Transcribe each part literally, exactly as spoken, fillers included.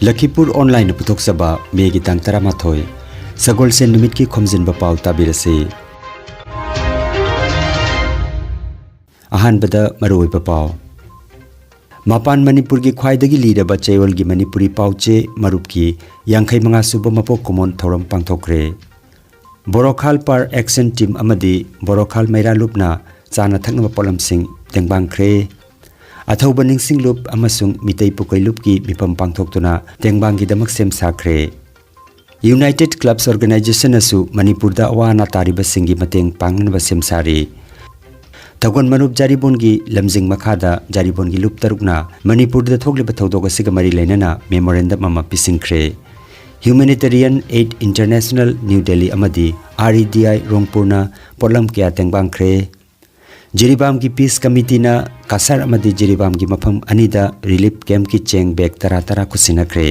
ꯂꯈꯤꯄꯨꯔ ꯑꯣꯟꯂꯥꯏꯟꯅ ꯄꯨꯊꯣꯛꯆꯕ ꯃꯦꯒꯤ ꯇꯥꯡ ꯇꯔꯥꯃꯥꯊꯣꯏ, ꯁꯒꯣꯜꯁꯦꯟ ꯅꯨꯃꯤꯠꯀꯤ ꯈꯣꯝꯖꯤꯟꯕ ꯄꯥꯎ ꯇꯥꯕꯤꯔꯁꯤ꯫ ꯑꯍꯥꯟꯕꯗ ꯃꯔꯨꯑꯣꯏꯕ ꯄꯥꯎ꯫ ꯃꯄꯥꯟ ꯃꯅꯤꯄꯨꯔꯒꯤ ꯈ꯭ꯋꯥꯏꯗꯒꯤ ꯂꯤꯔꯕ ꯆꯌꯣꯜꯒꯤ ꯃꯅꯤꯄꯨꯔꯤ ꯄꯥꯎꯆꯦ ꯃꯔꯨꯞꯀꯤ ꯌꯥꯡꯈꯩ ꯃꯉꯥ ꯁꯨꯕ ꯃꯄꯣꯛ ꯀꯨꯝꯑꯣꯟ ꯊꯧꯔꯝ ꯄꯥꯡꯊꯣꯛꯈ꯭ꯔꯦ꯫ ꯕꯣꯔꯣꯈꯥꯜ ꯄꯥꯔ ꯑꯦꯛꯁꯟ ꯇꯤꯝ ꯑꯃꯗꯤ ꯕꯣꯔꯣꯈꯥꯜ ꯃꯩꯔꯥ ꯂꯨꯞꯅ ꯆꯥꯅ ꯊꯛꯅꯕ ꯄꯣꯠꯂꯝꯁꯤꯡ ꯇꯦꯡꯕꯥꯡꯈ꯭ꯔꯦ꯫ ꯑꯊꯧꯕ ꯅꯤꯡꯁꯤꯡ ꯂꯨꯞ ꯑꯃꯁꯨꯡ ꯃꯤꯇꯩ ꯄꯨꯀꯩ ꯂꯨꯞꯀꯤ ꯃꯤꯐꯝ ꯄꯥꯡꯊꯣꯛꯇꯨꯅ ꯇꯦꯡꯕꯥꯡꯒꯤꯗꯃꯛ ꯁꯦꯝ ꯁꯥꯈ꯭ꯔꯦ꯫ ꯌꯨꯅꯥꯏꯇꯦꯗ ꯀ꯭ꯂꯕꯁ ꯑꯣꯔꯒꯅꯥꯏꯖꯦꯁꯟꯅꯁꯨ ꯃꯅꯤꯄꯨꯔꯗ ꯑꯋꯥ ꯑꯅꯥ ꯇꯥꯔꯤꯕꯁꯤꯡꯒꯤ ꯃꯇꯦꯡ ꯄꯥꯡꯅꯅꯕ ꯁꯦꯝ ꯁꯥꯔꯤ꯫ ꯊꯧꯒꯜ ꯃꯔꯨꯞ ꯖꯥꯔꯤꯕꯣꯟꯒꯤ ꯂꯝꯖꯤꯡ ꯃꯈꯥꯗ ꯖꯥꯔꯤꯕꯣꯟꯒꯤ ꯂꯨꯞ ꯇꯔꯨꯛꯅ ꯃꯅꯤꯄꯨꯔꯗ ꯊꯣꯛꯂꯤꯕ ꯊꯧꯗꯣꯛ ꯑꯁꯤꯒ ꯃꯔꯤ ꯂꯩꯅꯅ ꯃꯦꯃꯣꯔꯦꯟꯗꯝ ꯑꯃ ꯄꯤꯁꯤꯟꯈ꯭ꯔꯦ꯫ ꯍ꯭ꯌꯨꯃꯦꯅꯤꯇꯦꯔꯤꯌꯟ ꯑꯦꯗ ꯏꯟꯇꯔꯅꯦꯁꯅꯦꯜ ꯅ꯭ꯌꯨ ꯗꯦꯜꯂꯤ ꯑꯃꯗꯤ ꯑꯥꯔ ꯏ ꯗꯤ ꯑꯥꯏ ꯔꯣꯡꯄꯨꯔꯅ ꯄꯣꯠꯂꯝ ꯀꯌꯥ ꯇꯦꯡꯕꯥꯡꯈ꯭ꯔꯦ꯫ ꯖꯤꯔꯤꯕꯥꯝꯒꯤ ꯄꯤꯁ ꯀꯃꯤꯇꯤꯅ ꯀꯁꯥꯔ ꯑꯃꯗꯤ ꯖꯤꯔꯤꯕꯥꯝꯒꯤ ꯃꯐꯝ ꯑꯅꯤꯗ ꯔꯤꯂꯤꯐ ꯀꯦꯝꯞꯀꯤ ꯆꯦꯡ ꯕꯦꯒ ꯇꯔꯥ ꯇꯔꯥ ꯈꯨꯠꯁꯤꯟꯅꯈ꯭ꯔꯦ꯫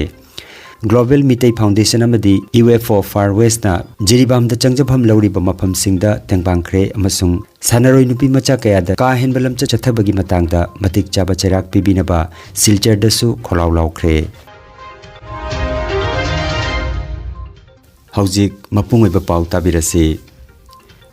ꯒ꯭ꯂꯣꯕꯦꯜ ꯃꯤꯇꯩ ꯐꯥꯎꯟꯗꯦꯁꯟ ꯑꯃꯗꯤ ꯌꯨ ꯑꯦꯐ ꯑꯣ ꯐꯥꯔ ꯋꯦꯁꯅ ꯖꯤꯔꯤꯕꯥꯝꯗ ꯆꯪꯖꯐꯝ ꯂꯧꯔꯤꯕ ꯃꯐꯝꯁꯤꯡꯗ ꯇꯦꯡꯕꯥꯡꯈ꯭ꯔꯦ ꯑꯃꯁꯨꯡ ꯁꯥꯟꯅꯔꯣꯏ ꯅꯨꯄꯤ ꯃꯆꯥ ꯀꯌꯥꯗ ꯀꯥ ꯍꯦꯟꯕ ꯂꯝꯆꯠ ꯆꯠꯊꯕꯒꯤ ꯃꯇꯥꯡꯗ ꯃꯇꯤꯛ ꯆꯥꯕ ꯆꯩꯔꯥꯛ ꯄꯤꯕꯤꯅꯕ ꯁꯤꯜꯆꯔꯗꯁꯨ ꯈꯣꯜꯂꯥꯎ ꯂꯥꯎꯈ꯭ꯔꯦ꯫ ꯍꯧꯖꯤꯛ ꯃꯄꯨꯡ ꯑꯣꯏꯕ ꯄꯥꯎ ꯇꯥꯕꯤꯔꯁꯤ꯫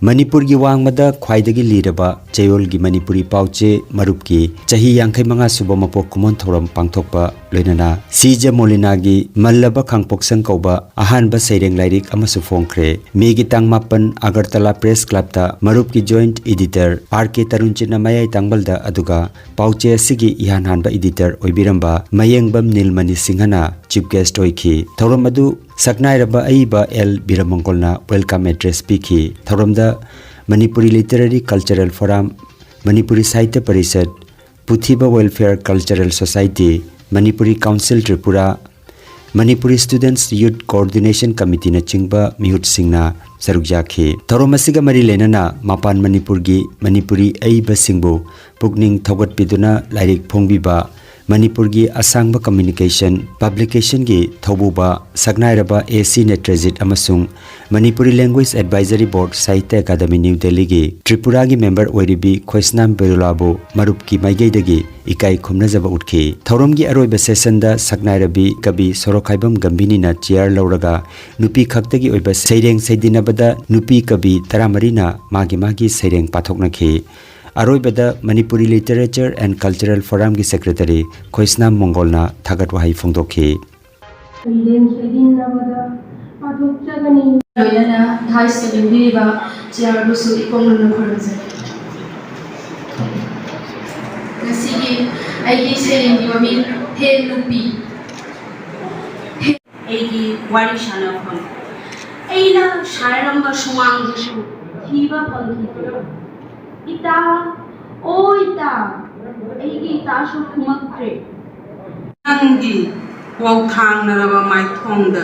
ꯃꯅꯤꯄꯨꯔꯒꯤ ꯋꯥꯡꯃꯗ ꯈ꯭ꯋꯥꯏꯗꯒꯤ ꯂꯤꯔꯕ ꯆꯌꯣꯜꯒꯤ ꯃꯅꯤꯄꯨꯔꯤ ꯄꯥꯎꯆꯦ ꯃꯔꯨꯞꯀꯤ ꯆꯍꯤ ꯌꯥꯡꯈꯩ ꯃꯉꯥ ꯁꯨꯕ ꯃꯄꯣꯛ ꯀꯨꯝꯑꯣꯟ ꯊꯧꯔꯝ ꯄꯥꯡꯊꯣꯛꯄ ꯂꯣꯏꯅꯅ ꯁꯤꯖ ꯃꯣꯂꯤꯅꯥꯒꯤ ꯃꯜꯂꯕ ꯈꯥꯡꯄꯣꯛꯁꯪ ꯀꯧꯕ ꯑꯍꯥꯟꯕ ꯁꯩꯔꯦꯡ ꯂꯥꯏꯔꯤꯛ ꯑꯃꯁꯨ ꯐꯣꯡꯈ꯭ꯔꯦ꯫ ꯃꯦꯒꯤ ꯇꯥꯡ ꯃꯥꯄꯟ ꯑꯒꯔꯇꯂꯥ ꯄ꯭ꯔꯦꯁ ꯀ꯭ꯂꯕꯇ ꯃꯔꯨꯞꯀꯤ ꯖꯣꯏꯟꯠ ꯏꯗꯤꯇꯔ ꯑꯥꯔ ꯀꯦ ꯇꯔꯨꯟꯆꯤꯠꯅ ꯃꯌꯥꯏ ꯇꯥꯡꯕꯜꯗ, ꯑꯗꯨꯒ ꯄꯥꯎꯆꯦ ꯑꯁꯤꯒꯤ ꯏꯍꯥꯟ ꯍꯥꯟꯕ ꯏꯗꯤꯇꯔ ꯑꯣꯏꯕꯤꯔꯝꯕ ꯃꯌꯦꯡꯕꯝ ꯅꯤꯜꯃꯅꯤ ꯁꯤꯡꯍꯅ ꯆꯤꯐ ꯒꯦꯁ꯭ꯠ ꯑꯣꯏꯈꯤ꯫ ꯊꯧꯔꯝ ꯑꯗꯨ ꯁꯛꯅꯥꯏꯔꯕ ꯑꯏꯕ ꯑꯦꯜ ꯕꯤꯔꯃꯪꯒꯣꯜꯅ ꯋꯦꯜꯀꯝ ꯑꯦꯗ꯭ꯔꯦꯁ ꯄꯤꯈꯤ꯫ ꯊꯧꯔꯝꯗ Manipuri literary cultural forum, Manipuri Sahitya Parishad, ꯄꯨꯊꯤꯕ welfare cultural society, Manipuri council Tripura, Manipuri students youth coordination ꯀꯃꯤꯇꯤꯅꯆꯤꯡꯕ ꯃꯤꯍꯨꯠꯁꯤꯡꯅ ꯁꯔꯨꯛ ꯌꯥꯈꯤ꯫ ꯊꯧꯔꯝ ꯑꯁꯤꯒ ꯃꯔꯤ ꯂꯩꯅꯅ ꯃꯄꯥꯟ ꯃꯅꯤꯄꯨꯔꯒꯤ ꯃꯅꯤꯄꯨꯔꯤ ꯑꯏꯕꯁꯤꯡꯕꯨ ꯄꯨꯛꯅꯤꯡ ꯊꯧꯒꯠꯄꯤꯗꯨꯅ ꯂꯥꯏꯔꯤꯛ ꯐꯣꯡꯕꯤꯕ ꯃꯅꯤꯄꯨꯔꯒꯤ ꯑꯁꯥꯡꯕ ꯀꯝꯃ꯭ꯌꯨꯅꯤꯀꯦꯁꯟ ꯄꯕ꯭ꯂꯤꯀꯦꯁꯟꯒꯤ ꯊꯧꯕꯨꯕ ꯁꯛꯅꯥꯏꯔꯕ ꯑꯦ ꯁꯤ ꯅꯦꯇ꯭ꯔꯖꯤꯠ ꯑꯃꯁꯨꯡ ꯃꯅꯤꯄꯨꯔꯤ ꯂꯦꯡꯒ꯭ꯋꯦꯖ ꯑꯦꯗꯚꯥꯏꯖꯔꯤ ꯕꯣꯔꯗ ꯁꯥꯍꯤꯇ꯭ꯌ ꯑꯦꯀꯥꯗꯃꯤ ꯅ꯭ꯌꯨ ꯗꯦꯜꯂꯤꯒꯤ ꯇ꯭ꯔꯤꯄꯨꯔꯥꯒꯤ ꯃꯦꯝꯕꯔ ꯑꯣꯏꯔꯤꯕꯤ ꯈꯣꯏꯁꯅꯥꯝ ꯕꯤꯔꯨꯂꯥꯕꯨ ꯃꯔꯨꯞꯀꯤ ꯃꯥꯏꯀꯩꯗꯒꯤ ꯏꯀꯥꯏ ꯈꯨꯝꯅꯖꯕ ꯎꯠꯈꯤ꯫ ꯊꯧꯔꯝꯒꯤ ꯑꯔꯣꯏꯕ ꯁꯦꯁꯟꯗ ꯁꯛꯅꯥꯏꯔꯕꯤ ꯀꯕꯤ ꯁꯣꯔꯣꯛꯈꯥꯏꯕꯝ ꯒꯝꯚꯤꯅꯤꯅ ꯆꯤꯌꯥꯔ ꯂꯧꯔꯒ ꯅꯨꯄꯤ ꯈꯛꯇꯒꯤ ꯑꯣꯏꯕ ꯁꯩꯔꯦꯡ ꯁꯩꯗꯤꯟꯅꯕꯗ ꯅꯨꯄꯤ ꯀꯕꯤ ꯇꯔꯥꯃꯔꯤꯅ ꯃꯥꯒꯤ ꯃꯥꯒꯤ ꯁꯩꯔꯦꯡ ꯄꯥꯊꯣꯛꯅꯈꯤ꯫ ꯑꯔꯣꯏꯕꯗ ꯃꯅꯤꯄꯨꯔꯤ ꯂꯤꯇꯔꯦꯆꯔ ꯑꯦꯟ ꯀꯜꯆꯔꯦꯜ ꯐꯣꯔꯝꯒꯤ ꯁꯦꯀ꯭ꯔꯦꯇꯔꯤ ꯈꯣꯏꯁꯅꯥꯝ ꯃꯣꯡꯒꯣꯜꯅ ꯊꯥꯒꯠ ꯋꯥꯍꯩ ꯐꯣꯡꯗꯣꯛꯈꯤ꯫ ꯁꯩꯔꯦꯡ ꯁꯩꯗꯤꯟꯅꯕꯗ ꯄꯥꯊꯣꯛꯆꯒꯅꯤ꯫ ꯂꯣꯏꯅꯅ ꯊꯥꯏꯁ ꯆꯠꯃꯤꯟꯕꯤꯔꯤꯕ ꯆꯤꯌꯥꯔꯕꯨꯁꯨ ꯏꯀꯣꯛ ꯅꯧꯅ ꯈꯨꯔꯨꯝꯖꯔꯤ꯫ ꯉꯁꯤꯒꯤ ꯑꯩꯒꯤ ꯁꯩꯔꯦꯡꯒꯤ ꯃꯃꯤꯡ ꯍꯦ ꯅꯨꯄꯤ꯫ ꯑꯩꯒꯤ ꯋꯥꯔꯤ ꯁꯥꯟꯅꯐꯝ꯫ ꯑꯩꯅ ꯁꯥꯟꯅꯔꯝꯕ ꯁꯨꯃꯥꯡꯗꯨꯁꯨ ꯊꯤꯕ ꯐꯪꯈꯤꯗ꯭ꯔꯦ꯫ ꯏꯇꯥ, ꯑꯣ ꯏꯇꯥ, ꯑꯩꯒꯤ ꯏꯇꯥꯁꯨ ꯈꯨꯝꯃꯛꯇ꯭ꯔꯦ꯫ ꯅꯪꯒꯤ ꯋꯥꯎꯊꯥꯡꯅꯔꯕ ꯃꯥꯏꯊꯣꯡꯗ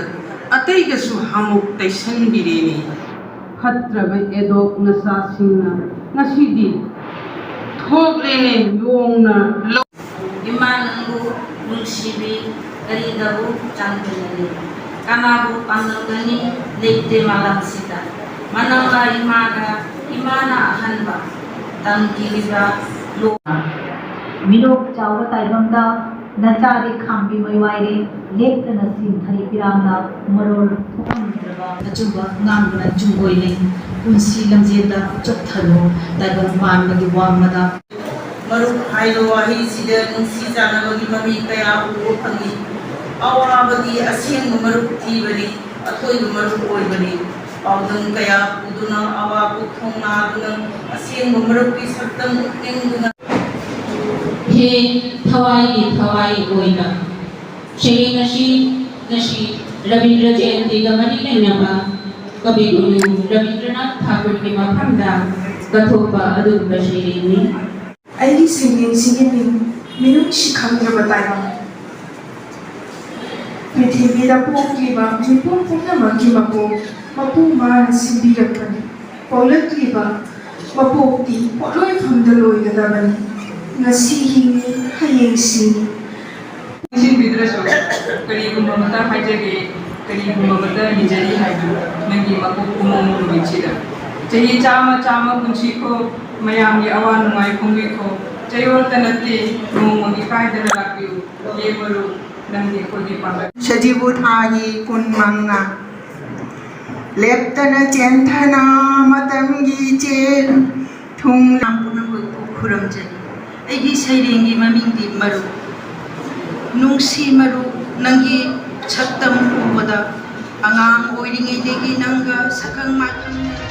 ꯑꯇꯩꯒꯁꯨ ꯍꯥꯃꯨꯛ ꯇꯩꯁꯟꯕꯤꯔꯦꯅꯦ꯫ ꯐꯠꯇ꯭ꯔꯕ ꯑꯦꯗꯣꯛ ꯅꯆꯥꯁꯤꯡꯅ ꯉꯁꯤꯗꯤ ꯊꯣꯛꯂꯦꯅꯦ ꯌꯣꯡꯅ ꯂꯧ- ꯏꯃꯥ ꯅꯪꯕꯨ ꯅꯨꯡꯁꯤꯕꯤ ꯀꯔꯤꯗꯕꯨ ꯆꯥꯟꯗꯅꯅꯤ? ꯀꯅꯥꯕꯨ ꯄꯥꯝꯂꯝꯒꯅꯤ ꯂꯩꯇꯦ ꯃꯥꯂꯪꯁꯤꯗ꯫ ꯃꯅꯥꯎꯅ ꯏꯃꯥꯗ ꯏꯃꯥꯅ ꯑꯍꯟꯕ ꯇꯝꯈꯤꯕ ꯂꯣ- ꯃꯤꯅꯣꯛ ꯆꯥꯎꯕ ꯇꯥꯏꯕꯪꯗ ꯅꯆꯥꯗꯤ ꯈꯥꯝꯕꯤ ꯃꯩꯋꯥꯏꯔꯦ, ꯂꯦꯞꯇꯅ ꯁꯤꯟꯊꯔꯤ ꯄꯤꯔꯥꯡꯗ ꯃꯔꯣꯜ ꯊꯣꯛꯍꯟꯗ꯭ꯔꯕ꯫ ꯑꯆꯨꯝꯕ ꯉꯥꯡꯕꯅ ꯆꯨꯝꯕꯣꯏꯅꯤ, ꯄꯨꯟꯁꯤ ꯂꯝꯖꯦꯜꯗ ꯆꯣꯛꯊꯔꯣ, ꯇꯥꯏꯕꯪ ꯄꯥꯟꯕꯒꯤ ꯋꯥꯡꯃꯗ꯫ ꯃꯔꯨꯞ ꯍꯥꯏꯕ ꯋꯥꯍꯩꯁꯤꯗ ꯅꯨꯡꯁꯤ ꯆꯥꯟꯅꯕꯒꯤ ꯃꯃꯤ ꯀꯌꯥ ꯎꯕ ꯐꯪꯏ꯫ ꯑꯋꯥꯕꯒꯤ ꯑꯁꯦꯡꯕ ꯃꯔꯨꯞ ꯊꯤꯕꯅꯤ, ꯑꯊꯣꯏꯕ ꯃꯔꯨꯞ ꯑꯣꯏꯕꯅꯤ꯫ ꯄꯥꯎꯗꯝ ꯀꯌꯥ ꯄꯨꯗꯨꯅ, ꯑꯋꯥ ꯄꯣꯠꯊꯣꯡ ꯅꯥꯗꯨꯅ, ꯑꯁꯦꯡꯕ ꯃꯔꯨꯞꯀꯤ ꯁꯛꯇꯝ ꯎꯠꯅꯤꯡꯗꯨꯅ꯫ ꯍꯦ ꯊꯋꯥꯏꯒꯤ ꯊꯋꯥꯏ ꯑꯣꯏꯅ꯫ ꯁꯩꯔꯦꯡ ꯑꯁꯤ ꯉꯁꯤ ꯔꯕꯤꯟꯗ꯭ꯔ ꯖꯌꯟꯇꯤꯒ ꯃꯔꯤ ꯂꯩꯅꯕ ꯀꯕꯤꯒꯨꯔꯨ ꯔꯕꯤꯟꯗ꯭ꯔꯅꯥꯊ ꯊꯥꯀꯨꯔꯒꯤ ꯃꯐꯝꯗ ꯀꯠꯊꯣꯛꯄ ꯑꯗꯨꯒꯨꯝꯕ ꯁꯩꯔꯦꯡꯅꯤ꯫ ꯑꯩꯒꯤ ꯁꯩꯔꯦꯡꯁꯤꯒꯤ ꯃꯤꯡ ꯃꯤꯅꯨꯡꯁꯤ ꯈꯪꯗ꯭ꯔꯕ ꯇꯥꯏꯕꯪ꯫ ꯄ꯭ꯔꯤꯊꯤꯕꯤꯗ ꯄꯣꯛꯂꯤꯕ ꯃꯤꯄꯨꯝ ꯄꯨꯝꯅꯃꯛꯀꯤ ꯃꯄꯣꯛ ꯃꯄꯨ ꯃꯥꯅ ꯁꯤꯟꯕꯤꯔꯛꯄꯅꯤ꯫ ꯄꯣꯛꯂꯛꯂꯤꯕ ꯃꯄꯣꯛꯇꯤ ꯄꯣꯠꯂꯣꯏꯐꯝꯗ ꯂꯣꯏꯒꯗꯕꯅꯤ꯫ ꯉꯁꯤ ꯍꯤꯡꯉꯤ, ꯍꯌꯦꯡ ꯁꯤꯅꯤ꯫ ꯅꯤꯡꯁꯤꯡꯕꯤꯗ꯭ꯔꯁꯨ ꯀꯔꯤꯒꯨꯝꯕ ꯑꯃꯇ ꯍꯥꯏꯖꯒꯦ, ꯀꯔꯤꯒꯨꯝꯕ ꯑꯃꯇ ꯅꯤꯖꯔꯤ ꯍꯥꯏꯕꯤꯌꯨ꯫ ꯅꯪꯒꯤ ꯃꯀꯣꯛ ꯀꯨꯝꯃꯣꯡ ꯅꯨꯃꯤꯠꯁꯤꯗ ꯆꯍꯤ ꯆꯥꯝꯃ ꯆꯥꯝꯃ ꯄꯨꯟꯁꯤꯈꯣ, ꯃꯌꯥꯝꯒꯤ ꯑꯋꯥ ꯅꯨꯡꯉꯥꯏ ꯐꯣꯡꯕꯤꯈꯣ꯫ ꯆꯌꯣꯜꯇ ꯅꯠꯇꯦ, ꯅꯣꯡꯃꯒꯤ ꯀꯥꯏꯗꯅ ꯂꯥꯛꯄꯤꯌꯨ꯫ ꯌꯦꯡꯕꯔꯨ ꯅꯪꯒꯤ ꯑꯩꯈꯣꯏꯒꯤ ꯄꯥꯡꯒꯜ꯫ ꯁꯖꯤꯕꯨ ꯊꯥꯒꯤ ꯀꯨꯟ ꯃꯉꯥ꯫ ꯂꯦꯞꯇꯅ ꯆꯦꯟꯊꯅ ꯃꯇꯝꯒꯤ ꯆꯦꯜ ꯊꯨꯡ ꯄꯨꯝꯅꯃꯛꯄꯨ ꯈꯨꯔꯨꯝꯖꯔꯤ꯫ ꯑꯩꯒꯤ ꯁꯩꯔꯦꯡꯒꯤ ꯃꯃꯤꯡꯗꯤ ꯃꯔꯨ꯫ ꯅꯨꯡꯁꯤ ꯃꯔꯨ, ꯅꯪꯒꯤ ꯁꯛꯇꯝ ꯎꯕꯗ ꯑꯉꯥꯡ ꯑꯣꯏꯔꯤꯉꯩꯗꯒꯤ ꯅꯪꯒ ꯁꯛꯈꯪ ꯃꯥꯏꯈꯪꯅꯔꯦ꯫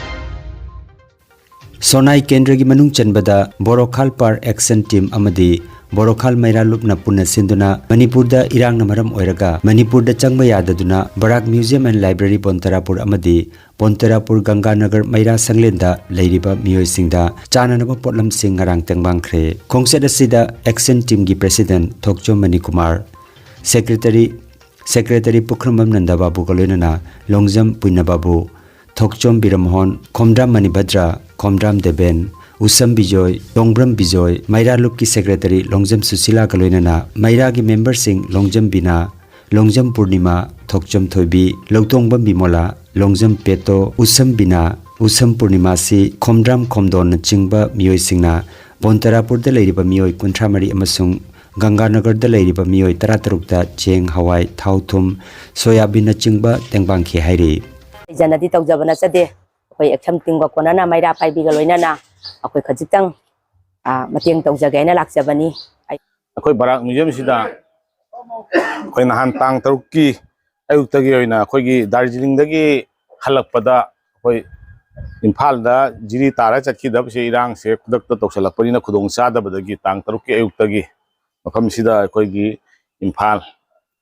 ꯁꯣꯅꯥꯏ ꯀꯦꯟꯗ꯭ꯔꯒꯤ ꯃꯅꯨꯡ ꯆꯟꯕꯗ ꯕꯣꯔꯣꯈꯥꯜ ꯄꯥꯔ ꯑꯦꯛꯁꯟ ꯇꯤꯝ ꯑꯃꯗꯤ ꯕꯣꯔꯣꯈꯥꯜ ꯃꯩꯔꯥ ꯂꯨꯞꯅ ꯄꯨꯟꯅ ꯁꯤꯟꯗꯨꯅ ꯃꯅꯤꯄꯨꯔꯗ ꯏꯔꯥꯡꯅ ꯃꯔꯝ ꯑꯣꯏꯔꯒ ꯃꯅꯤꯄꯨꯔꯗ ꯆꯪꯕ ꯌꯥꯗꯗꯨꯅ ꯕꯔꯥꯛ ꯃ꯭ꯌꯨꯖꯤꯌꯝ ꯑꯦꯟ ꯂꯥꯏꯕ꯭ꯔꯦꯔꯤ ꯕꯣꯟꯇꯔꯥꯄꯨꯔ ꯑꯃꯗꯤ ꯕꯣꯟꯇꯔꯥꯄꯨꯔ ꯒꯪꯒꯥꯅꯒꯔ ꯃꯩꯔꯥ ꯁꯪꯂꯦꯟꯗ ꯂꯩꯔꯤꯕ ꯃꯤꯑꯣꯏꯁꯤꯡꯗ ꯆꯥꯅꯅꯕ ꯄꯣꯠꯂꯝꯁꯤꯡ ꯉꯔꯥꯡ ꯇꯦꯡꯕꯥꯡꯈ꯭ꯔꯦ꯫ ꯈꯣꯡꯆꯠ ꯑꯁꯤꯗ ꯑꯦꯛꯁꯟ ꯇꯤꯝꯒꯤ ꯄ꯭ꯔꯦꯁꯤꯗꯦꯟꯠ ꯊꯣꯛꯆꯣꯝ ꯃꯅꯤꯀꯨꯃꯥꯔ, ꯁꯦꯀ꯭ꯔꯦꯇꯔꯤ ꯁꯦꯀ꯭ꯔꯦꯇꯔꯤ ꯄꯨꯈ꯭ꯔꯝꯕꯝ ꯅꯟꯗꯕꯥꯕꯨꯒ ꯂꯣꯏꯅꯅ ꯂꯣꯡꯖꯝ ꯄꯨꯏꯅꯕꯥꯕꯨ, ꯊꯣꯛꯆꯣꯝ ꯕꯤꯔꯃꯣꯍꯟ, ꯈꯣꯝꯗ꯭ꯔꯥꯝ ꯃꯅꯤꯚꯗ꯭ꯔ, ꯈꯣꯝꯗ꯭ꯔꯥꯝ ꯗꯦꯕꯦꯟ, ꯎꯁꯝ ꯕꯤꯖꯣꯏ, ꯇꯣꯡꯕ꯭ꯔꯝ ꯕꯤꯖꯣꯏ, ꯃꯩꯔꯥ ꯂꯨꯞꯀꯤ ꯁꯦꯀ꯭ꯔꯦꯇꯔꯤ ꯂꯣꯡꯖꯝ ꯁꯨꯁꯤꯂꯥꯒ ꯂꯣꯏꯅꯅ ꯃꯩꯔꯥꯒꯤ ꯃꯦꯝꯕꯔꯁꯤꯡ ꯂꯣꯡꯖꯝ ꯕꯤꯅꯥ, ꯂꯣꯡꯖꯝ ꯄꯨꯔꯅꯤꯃꯥ, ꯊꯣꯛꯆꯣꯝ ꯊꯣꯏꯕꯤ, ꯂꯧꯇꯣꯡꯕꯝ ꯕꯤꯃꯣꯂꯥ, ꯂꯣꯡꯖꯝ ꯄꯦꯇꯣ, ꯎꯁꯝ ꯕꯤꯅꯥ, ꯎꯁꯝ ꯄꯨꯔꯅꯤꯃꯥꯁꯤ, ꯈꯣꯝꯗ꯭ꯔꯥꯝ ꯈꯣꯝꯗꯣꯟꯅꯆꯤꯡꯕ ꯃꯤꯑꯣꯏꯁꯤꯡꯅ ꯕꯣꯟꯇꯔꯥꯄꯨꯔꯗ ꯂꯩꯔꯤꯕ ꯃꯤꯑꯣꯏ ꯀꯨꯟꯊ꯭ꯔꯥ ꯃꯔꯤ ꯑꯃꯁꯨꯡ ꯒꯪꯒꯥꯅꯒꯔꯗ ꯂꯩꯔꯤꯕ ꯃꯤꯑꯣꯏ ꯇꯔꯥ ꯇꯔꯨꯛꯇ ꯆꯦꯡ, ꯍꯋꯥꯏ, ꯊꯥꯎ, ꯊꯨꯝ, ꯁꯣꯌꯥꯕꯤꯟꯅꯆꯤꯡꯕ ꯇꯦꯡꯕꯥꯡꯈꯤ ꯍꯥꯏꯔꯤ꯫ ꯍꯩꯖꯅꯗꯤ ꯇꯧꯖꯕ ꯅꯠꯆꯗꯦ꯫ ꯑꯩꯈꯣꯏ ꯑꯦꯛꯁꯟ ꯇꯤꯝꯒ ꯀꯣꯟꯅꯅ ꯃꯩꯔꯥ ꯄꯥꯏꯕꯤꯒ ꯂꯣꯏꯅꯅ ꯑꯩꯈꯣꯏ ꯈꯖꯤꯛꯇꯪ, ꯑ, ꯃꯇꯦꯡ ꯇꯧꯖꯒꯦ ꯍꯥꯏꯅ ꯂꯥꯛꯆꯕꯅꯤ꯫ ꯑꯩ ꯑꯩꯈꯣꯏ ꯕꯔꯥꯛ ꯃ꯭ꯌꯨꯖꯤꯌꯝꯁꯤꯗ ꯑꯩꯈꯣꯏ ꯅꯍꯥꯟ ꯇꯥꯡ ꯇꯔꯨꯛꯀꯤ ꯑꯌꯨꯛꯇꯒꯤ ꯑꯣꯏꯅ ꯑꯩꯈꯣꯏꯒꯤ ꯗꯥꯔꯖꯤꯂꯤꯡꯗꯒꯤ ꯍꯜꯂꯛꯄꯗ ꯑꯩꯈꯣꯏ ꯏꯝꯐꯥꯜꯗ ꯖꯤꯔꯤ ꯇꯥꯔ ꯆꯠꯈꯤꯗꯕꯁꯦ ꯏꯔꯥꯡꯁꯦ ꯈꯨꯗꯛꯇ ꯇꯧꯁꯜꯂꯛꯄꯅꯤꯅ ꯈꯨꯗꯣꯡ ꯆꯥꯗꯕꯗꯒꯤ ꯇꯥꯡ ꯇꯔꯨꯛꯀꯤ ꯑꯌꯨꯛꯇꯒꯤ ꯃꯐꯝꯁꯤꯗ ꯑꯩꯈꯣꯏꯒꯤ ꯏꯝꯐꯥꯜ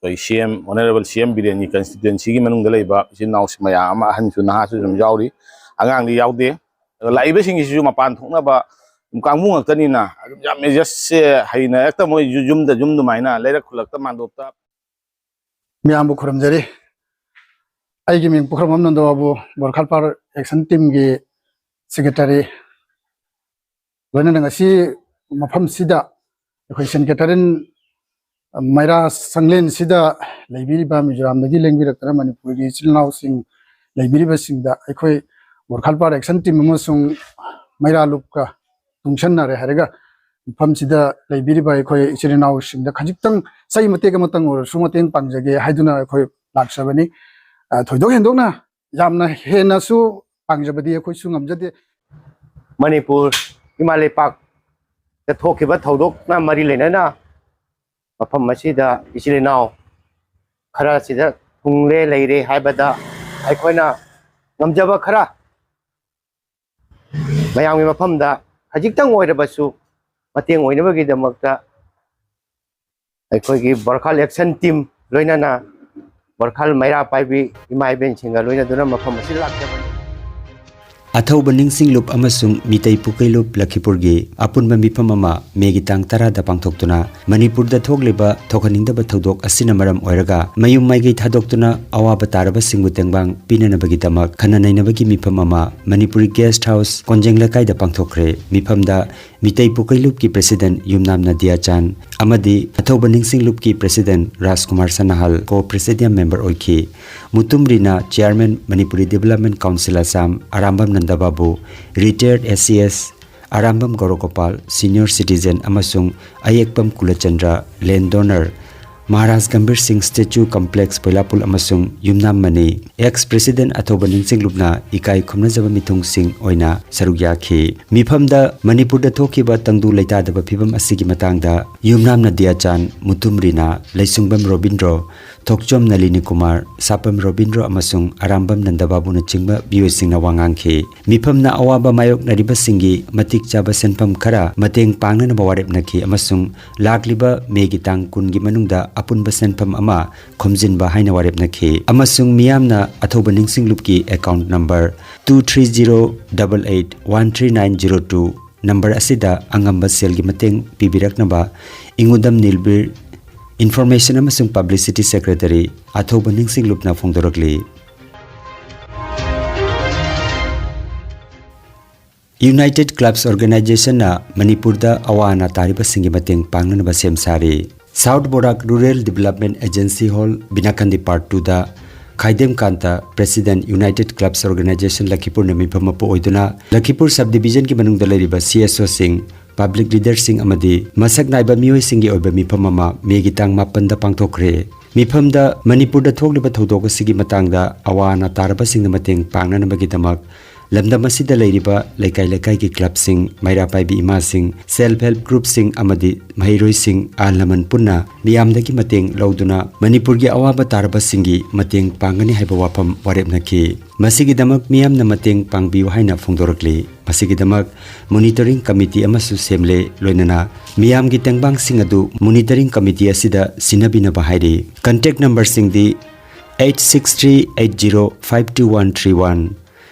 ꯑꯩꯈꯣꯏ ꯁꯤ ꯑꯦꯝ, ꯑꯣꯅꯔꯦꯕꯜ ꯁꯤ ꯑꯦꯝ ꯕꯤꯔꯦꯟꯒꯤ ꯀꯟꯁꯇꯤꯇ꯭ꯋꯦꯟꯁꯤꯒꯤ ꯃꯅꯨꯡꯗ ꯂꯩꯕ ꯏꯆꯤꯟ ꯏꯅꯥꯎꯁꯤ ꯃꯌꯥꯝ ꯑꯃ, ꯑꯍꯟꯁꯨ ꯅꯍꯥꯁꯨ ꯑꯗꯨꯝ ꯌꯥꯎꯔꯤ, ꯑꯉꯥꯡꯗꯤ ꯌꯥꯎꯗꯦ꯫ ꯑꯗꯣ ꯂꯥꯛꯏꯕꯁꯤꯡꯁꯤꯁꯨ ꯃꯄꯥꯟ ꯊꯣꯛꯅꯕ ꯀꯥꯡꯕꯨ ꯉꯥꯛꯇꯅꯤꯅ ꯑꯗꯨꯝ ꯌꯥꯝ ꯑꯦꯗꯖꯁꯁꯦ ꯍꯩꯅ ꯍꯦꯛꯇ ꯃꯣꯏ ꯌꯨ-, ꯌꯨꯝꯗ ꯌꯨꯝ ꯑꯗꯨꯃꯥꯏꯅ ꯂꯩꯔꯛ ꯈꯨꯜꯂꯛꯇ ꯃꯥꯟꯗꯣꯞꯇ꯫ ꯃꯌꯥꯝꯕꯨ ꯈꯨꯔꯨꯝꯖꯔꯤ꯫ ꯑꯩꯒꯤ ꯃꯤꯡ ꯄꯨꯈ꯭ꯔꯝꯕꯝ ꯅꯟꯗꯕꯥꯕꯨ, ꯕꯣꯔꯈꯥꯠ ꯄꯥꯔ ꯑꯦꯛꯁꯟ ꯇꯤꯝꯒꯤ ꯁꯦꯀ꯭ꯔꯦꯇꯔꯤ꯫ ꯂꯣꯏꯅꯅ ꯉꯁꯤ ꯃꯐꯝꯁꯤꯗ ꯑꯩꯈꯣꯏ ꯁꯦꯟ ꯀꯦꯊꯔꯤꯟ ꯃꯩꯔꯥ ꯁꯪꯂꯦꯟꯁꯤꯗ ꯂꯩꯕꯤꯔꯤꯕ, ꯃꯤꯖꯣꯔꯥꯝꯗꯒꯤ ꯂꯦꯡꯕꯤꯔꯛꯇꯨꯅ ꯃꯅꯤꯄꯨꯔꯒꯤ ꯏꯆꯤꯜ ꯏꯅꯥꯎꯁꯤꯡ ꯂꯩꯕꯤꯔꯤꯕꯁꯤꯡꯗ ꯑꯩꯈꯣꯏ ꯕꯣꯔꯈꯥꯜ ꯄꯥꯔ ꯑꯦꯛꯁꯟ ꯇꯤꯝ ꯑꯃꯁꯨꯡ ꯃꯩꯔꯥ ꯂꯨꯞꯀ ꯇꯨꯡꯁꯟꯅꯔꯦ ꯍꯥꯏꯔꯒ ꯃꯐꯝꯁꯤꯗ ꯂꯩꯕꯤꯔꯤꯕ ꯑꯩꯈꯣꯏ ꯏꯆꯤꯜ ꯏꯅꯥꯎꯁꯤꯡꯗ ꯈꯖꯤꯛꯇꯪ ꯆꯩ ꯃꯇꯦꯛ ꯑꯃꯇꯪ ꯑꯣꯏꯔꯁꯨ ꯃꯇꯦꯡ ꯄꯥꯡꯖꯒꯦ ꯍꯥꯏꯗꯨꯅ ꯑꯩꯈꯣꯏ ꯂꯥꯛꯆꯕꯅꯤ꯫ ꯑ, ꯊꯣꯏꯗꯣꯛ ꯍꯦꯟꯗꯣꯛꯅ ꯌꯥꯝꯅ ꯍꯦꯟꯅꯁꯨ ꯄꯥꯡꯖꯕꯗꯤ ꯑꯩꯈꯣꯏꯁꯨ ꯉꯝꯖꯗꯦ꯫ ꯃꯅꯤꯄꯨꯔ ꯏꯃꯥ ꯂꯩꯄꯥꯛꯇ ꯊꯣꯛꯈꯤꯕ ꯊꯧꯗꯣꯛꯅ ꯃꯔꯤ ꯂꯩꯅꯅ ꯃꯐꯝ ꯑꯁꯤꯗ ꯏꯆꯤꯜ ꯏꯅꯥꯎ ꯈꯔ ꯁꯤꯗ ꯊꯨꯡꯂꯦ ꯂꯩꯔꯦ ꯍꯥꯏꯕꯗ ꯑꯩꯈꯣꯏꯅ ꯉꯝꯖꯕ ꯈꯔ ꯃꯌꯥꯝꯒꯤ ꯃꯐꯝꯗ ꯈꯖꯤꯛꯇꯪ ꯑꯣꯏꯔꯕꯁꯨ ꯃꯇꯦꯡ ꯑꯣꯏꯅꯕꯒꯤꯗꯃꯛꯇ ꯑꯩꯈꯣꯏꯒꯤ ꯕꯣꯔꯈꯥꯜ ꯑꯦꯛꯁꯟ ꯇꯤꯝ ꯂꯣꯏꯅꯅ ꯕꯣꯔꯈꯥꯜ ꯃꯩꯔꯥ ꯄꯥꯏꯕꯤ ꯏꯃꯥ ꯏꯕꯦꯟꯁꯤꯡꯒ ꯂꯣꯏꯅꯗꯨꯅ ꯃꯐꯝ ꯑꯁꯤꯗ ꯂꯥꯛꯆꯕꯅꯤ꯫ ꯑꯊꯧꯕ ꯅꯤꯡꯁꯤꯡꯂꯨꯞ ꯑꯃꯁꯨꯡ ꯃꯤꯇꯩ ꯄꯨꯀꯩꯂꯨꯞ ꯂꯈꯤꯄꯨꯔꯒꯤ ꯑꯄꯨꯟꯕ ꯃꯤꯐꯝ ꯑꯃ ꯃꯦꯒꯤ ꯇꯥꯡ ꯇꯔꯥꯗ ꯄꯥꯡꯊꯣꯛꯇꯨꯅ ꯃꯅꯤꯄꯨꯔꯗ ꯊꯣꯛꯂꯤꯕ ꯊꯣꯛꯍꯟꯅꯤꯡꯗꯕ ꯊꯧꯗꯣꯛ ꯑꯁꯤꯅ ꯃꯔꯝ ꯑꯣꯏꯔꯒ ꯃꯌꯨꯝ ꯃꯥꯏꯀꯩ ꯊꯥꯗꯣꯛꯇꯨꯅ ꯑꯋꯥꯕ ꯇꯥꯔꯕꯁꯤꯡꯕꯨ ꯇꯦꯡꯕꯥꯡ ꯄꯤꯅꯅꯕꯒꯤꯗꯃꯛ ꯈꯟꯅ ꯅꯩꯅꯕꯒꯤ ꯃꯤꯐꯝ ꯑꯃ ꯃꯅꯤꯄꯨꯔꯤ ꯒꯦꯁ ꯍꯥꯎꯁ ꯀꯣꯟꯖꯦꯡ ꯂꯩꯀꯥꯏꯗ ꯄꯥꯡꯊꯣꯛꯈ꯭ꯔꯦ꯫ ꯃꯤꯐꯝꯗ ꯃꯤꯇꯩ ꯄꯨꯀꯩꯂꯨꯞꯀꯤ ꯄ꯭ꯔꯦꯁꯤꯗꯦꯟꯠ ꯌꯨꯝꯅꯥꯝ ꯅꯗꯤꯌꯥꯆꯥꯟ ꯑꯃꯗꯤ ꯑꯊꯧꯕ ꯅꯤꯡꯁꯤꯡꯂꯨꯞꯀꯤ ꯄ꯭ꯔꯦꯁꯤꯗꯦꯟꯠ ꯔꯥꯖꯀꯨꯃꯥꯔ ꯁꯅꯥꯍꯜ ꯀꯣ ꯄ꯭ꯔꯦꯁꯤꯗꯤꯌꯝ ꯃꯦꯝꯕꯔ ꯑꯣꯏꯈꯤ꯫ Mutum Rina, chairman Manipuri development council Assam, Arambam Nandababu, ꯔꯤꯇꯥꯌꯔꯗ A C S Arambam ꯒꯧꯔꯣꯄꯥꯜ, senior citizen ꯑꯃꯁꯨꯡ ꯑꯌꯦꯛꯄꯝ ꯀꯨꯂꯆꯟꯗ꯭ꯔ, ꯂꯦꯟ ꯗꯣꯅꯔ, ꯃꯍꯥꯔꯥꯖ ꯒꯝꯚꯤꯔ ꯁꯤꯡ ꯁ꯭ꯇꯦꯆꯨ ꯀꯝꯄ꯭ꯂꯦꯛꯁ ꯕꯣꯏꯂꯥꯄꯨꯜ ꯑꯃꯁꯨꯡ ꯌꯨꯝꯅꯥꯝ ꯃꯅꯤ, ꯑꯦꯛꯁ ꯄ꯭ꯔꯦꯁꯤꯗꯦꯟꯠ ꯑꯊꯧꯕ ꯅꯤꯡꯁꯤꯡꯂꯨꯞꯅ ꯏꯀꯥꯏ ꯈꯨꯝꯅꯖꯕ ꯃꯤꯊꯨꯡꯁꯤꯡ ꯑꯣꯏꯅ ꯁꯔꯨꯛ ꯌꯥꯈꯤ꯫ ꯃꯤꯐꯝꯗ ꯃꯅꯤꯄꯨꯔꯗ ꯊꯣꯛꯈꯤꯕ ꯇꯪꯗꯨ ꯂꯩꯇꯥꯗꯕ ꯐꯤꯚꯝ ꯑꯁꯤꯒꯤ ꯃꯇꯥꯡꯗ ꯌꯨꯝꯅꯥꯝ ꯅꯗꯤꯌꯥꯆꯥꯟ, ꯃꯨꯇꯨꯝ ꯔꯤꯅꯥ, ꯂꯩꯁꯨꯡꯕꯝ ꯔꯣꯕꯤꯟꯗ꯭ꯔꯣ, ꯊꯣꯛꯆꯣꯝ ꯅꯂꯤꯅꯤ ꯀꯨꯃꯥꯔ, ꯁꯥꯄꯝ ꯔꯣꯕꯤꯟꯗ꯭ꯔꯣ ꯑꯃꯁꯨꯡ ꯑꯔꯥꯝꯕꯝ ꯅꯟꯗꯕꯥꯕꯨꯅꯆꯤꯡꯕ ꯃꯤꯑꯣꯏꯁꯤꯡꯅ ꯋꯥ ꯉꯥꯡꯈꯤ꯫ ꯃꯤꯐꯝꯅ ꯑꯋꯥꯕ ꯃꯥꯌꯣꯛꯅꯔꯤꯕꯁꯤꯡꯒꯤ ꯃꯇꯤꯛ ꯆꯥꯕ ꯁꯦꯟꯐꯝ ꯈꯔ ꯃꯇꯦꯡ ꯄꯥꯡꯅꯅꯕ ꯋꯥꯔꯦꯞꯅꯈꯤ ꯑꯃꯁꯨꯡ ꯂꯥꯛꯂꯤꯕ ꯃꯦꯒꯤ ꯇꯥꯡ ꯀꯨꯟꯒꯤ ꯃꯅꯨꯡꯗ ꯑꯄꯨꯟꯕ ꯁꯦꯟꯐꯝ ꯑꯃ ꯈꯣꯝꯖꯤꯟꯕ ꯍꯥꯏꯅ ꯋꯥꯔꯦꯞꯅꯈꯤ ꯑꯃꯁꯨꯡ ꯃꯤꯌꯥꯝꯅ ꯑꯊꯧꯕ ꯅꯤꯡꯁꯤꯡꯂꯨꯞꯀꯤ account number two three zero double eight one three nine zero two number ꯑꯁꯤꯗ ꯑꯉꯝꯕ ꯁꯦꯜꯒꯤ ꯃꯇꯦꯡ ꯄꯤꯕꯤꯔꯛꯅꯕ ꯏꯉꯨꯗꯝ ꯅꯤꯜꯕꯤꯔ, ꯏꯟꯐꯣꯔꯃꯦꯁꯟ ꯑꯃꯁꯨꯡ ꯄꯕ꯭ꯂꯤꯁꯤꯇꯤ ꯁꯦꯀ꯭ꯔꯦꯇꯔꯤ, ꯑꯊꯧꯕ ꯅꯤꯡꯁꯤꯡꯂꯨꯞꯅ ꯐꯣꯡꯗꯣꯔꯛꯂꯤ꯫ United Clubs Organizationꯅ ꯃꯅꯤꯄꯨꯔꯗ ꯑꯋꯥ ꯑꯅꯥ ꯇꯥꯔꯤꯕꯁꯤꯡꯒꯤ ꯃꯇꯦꯡ ꯄꯥꯡꯅꯅꯕ ꯁꯦꯝ ꯁꯥꯔꯤ꯫ South Barak Rural Development Agency Hall, ꯕꯤꯅꯥꯀꯟꯗꯤ Part Twoꯗ ꯈꯥꯏꯗꯦꯝ ꯀꯥꯟꯇ, President, United Clubs Organization ꯂꯈꯤꯄꯨꯔꯅ ꯃꯤꯐꯝ ꯃꯄꯨ ꯑꯣꯏꯗꯨꯅ ꯂꯈꯤꯄꯨꯔ Sub Divisionꯒꯤ ꯃꯅꯨꯡꯗ ꯂꯩꯔꯤꯕ CSOꯁꯤꯡ, Public Leaderꯁꯤꯡ ꯑꯃꯗꯤ ꯃꯁꯛ ꯅꯥꯏꯕ ꯃꯤꯑꯣꯏꯁꯤꯡꯒꯤ ꯑꯣꯏꯕ ꯃꯤꯐꯝ ꯑꯃ ꯃꯦꯒꯤ ꯇꯥꯡ ꯃꯥꯄꯟꯗ ꯄꯥꯡꯊꯣꯛꯈ꯭ꯔꯦ꯫ ꯃꯤꯐꯝꯗ ꯃꯅꯤꯄꯨꯔꯗ ꯊꯣꯛꯂꯤꯕ ꯊꯧꯗꯣꯛ ꯑꯁꯤꯒꯤ ꯃꯇꯥꯡꯗ ꯑꯋꯥ ꯑꯅꯥ ꯇꯥꯔꯕꯁꯤꯡꯅ ꯃꯇꯦꯡ ꯄꯥꯡꯅꯅꯕꯒꯤꯗꯃꯛ ꯂꯝꯗꯝ ꯑꯁꯤꯗ ꯂꯩꯔꯤꯕ ꯂꯩꯀꯥꯏ ꯂꯩꯀꯥꯏꯒꯤ clubꯁꯤꯡ, ꯃꯩꯔꯥ ꯄꯥꯏꯕꯤ ꯏꯃꯥꯁꯤꯡ, Self Help Groupꯁꯤꯡ ꯑꯃꯗꯤ ꯃꯍꯩꯔꯣꯏꯁꯤꯡ, ꯑꯍꯜ ꯂꯃꯟ ꯄꯨꯟꯅ ꯃꯤꯌꯥꯝꯗꯒꯤ ꯃꯇꯦꯡ ꯂꯧꯗꯨꯅ ꯃꯅꯤꯄꯨꯔꯒꯤ ꯑꯋꯥꯕ ꯇꯥꯔꯕꯁꯤꯡꯒꯤ ꯃꯇꯦꯡ ꯄꯥꯡꯒꯅꯤ ꯍꯥꯏꯕ ꯋꯥꯐꯝ ꯋꯥꯔꯦꯞꯅꯈꯤ꯫ ꯃꯁꯤꯒꯤꯗꯃꯛ ꯃꯤꯌꯥꯝꯅ ꯃꯇꯦꯡ ꯄꯥꯡꯕꯤꯌꯨ ꯍꯥꯏꯅ ꯐꯣꯡꯗꯣꯔꯛꯂꯤ꯫ ꯃꯁꯤꯒꯤꯗꯃꯛ monitoring committee ꯑꯃꯁꯨ ꯁꯦꯝꯂꯦ, ꯂꯣꯏꯅꯅ ꯃꯤꯌꯥꯝꯒꯤ ꯇꯦꯡꯕꯥꯡꯁꯤꯡ ꯑꯗꯨ monitoring committee ꯑꯁꯤꯗ ꯁꯤꯟꯅꯕꯤꯅꯕ ꯍꯥꯏꯔꯤ꯫ Contact numberꯁꯤꯡꯗꯤ eight six three eight zero five two one three one,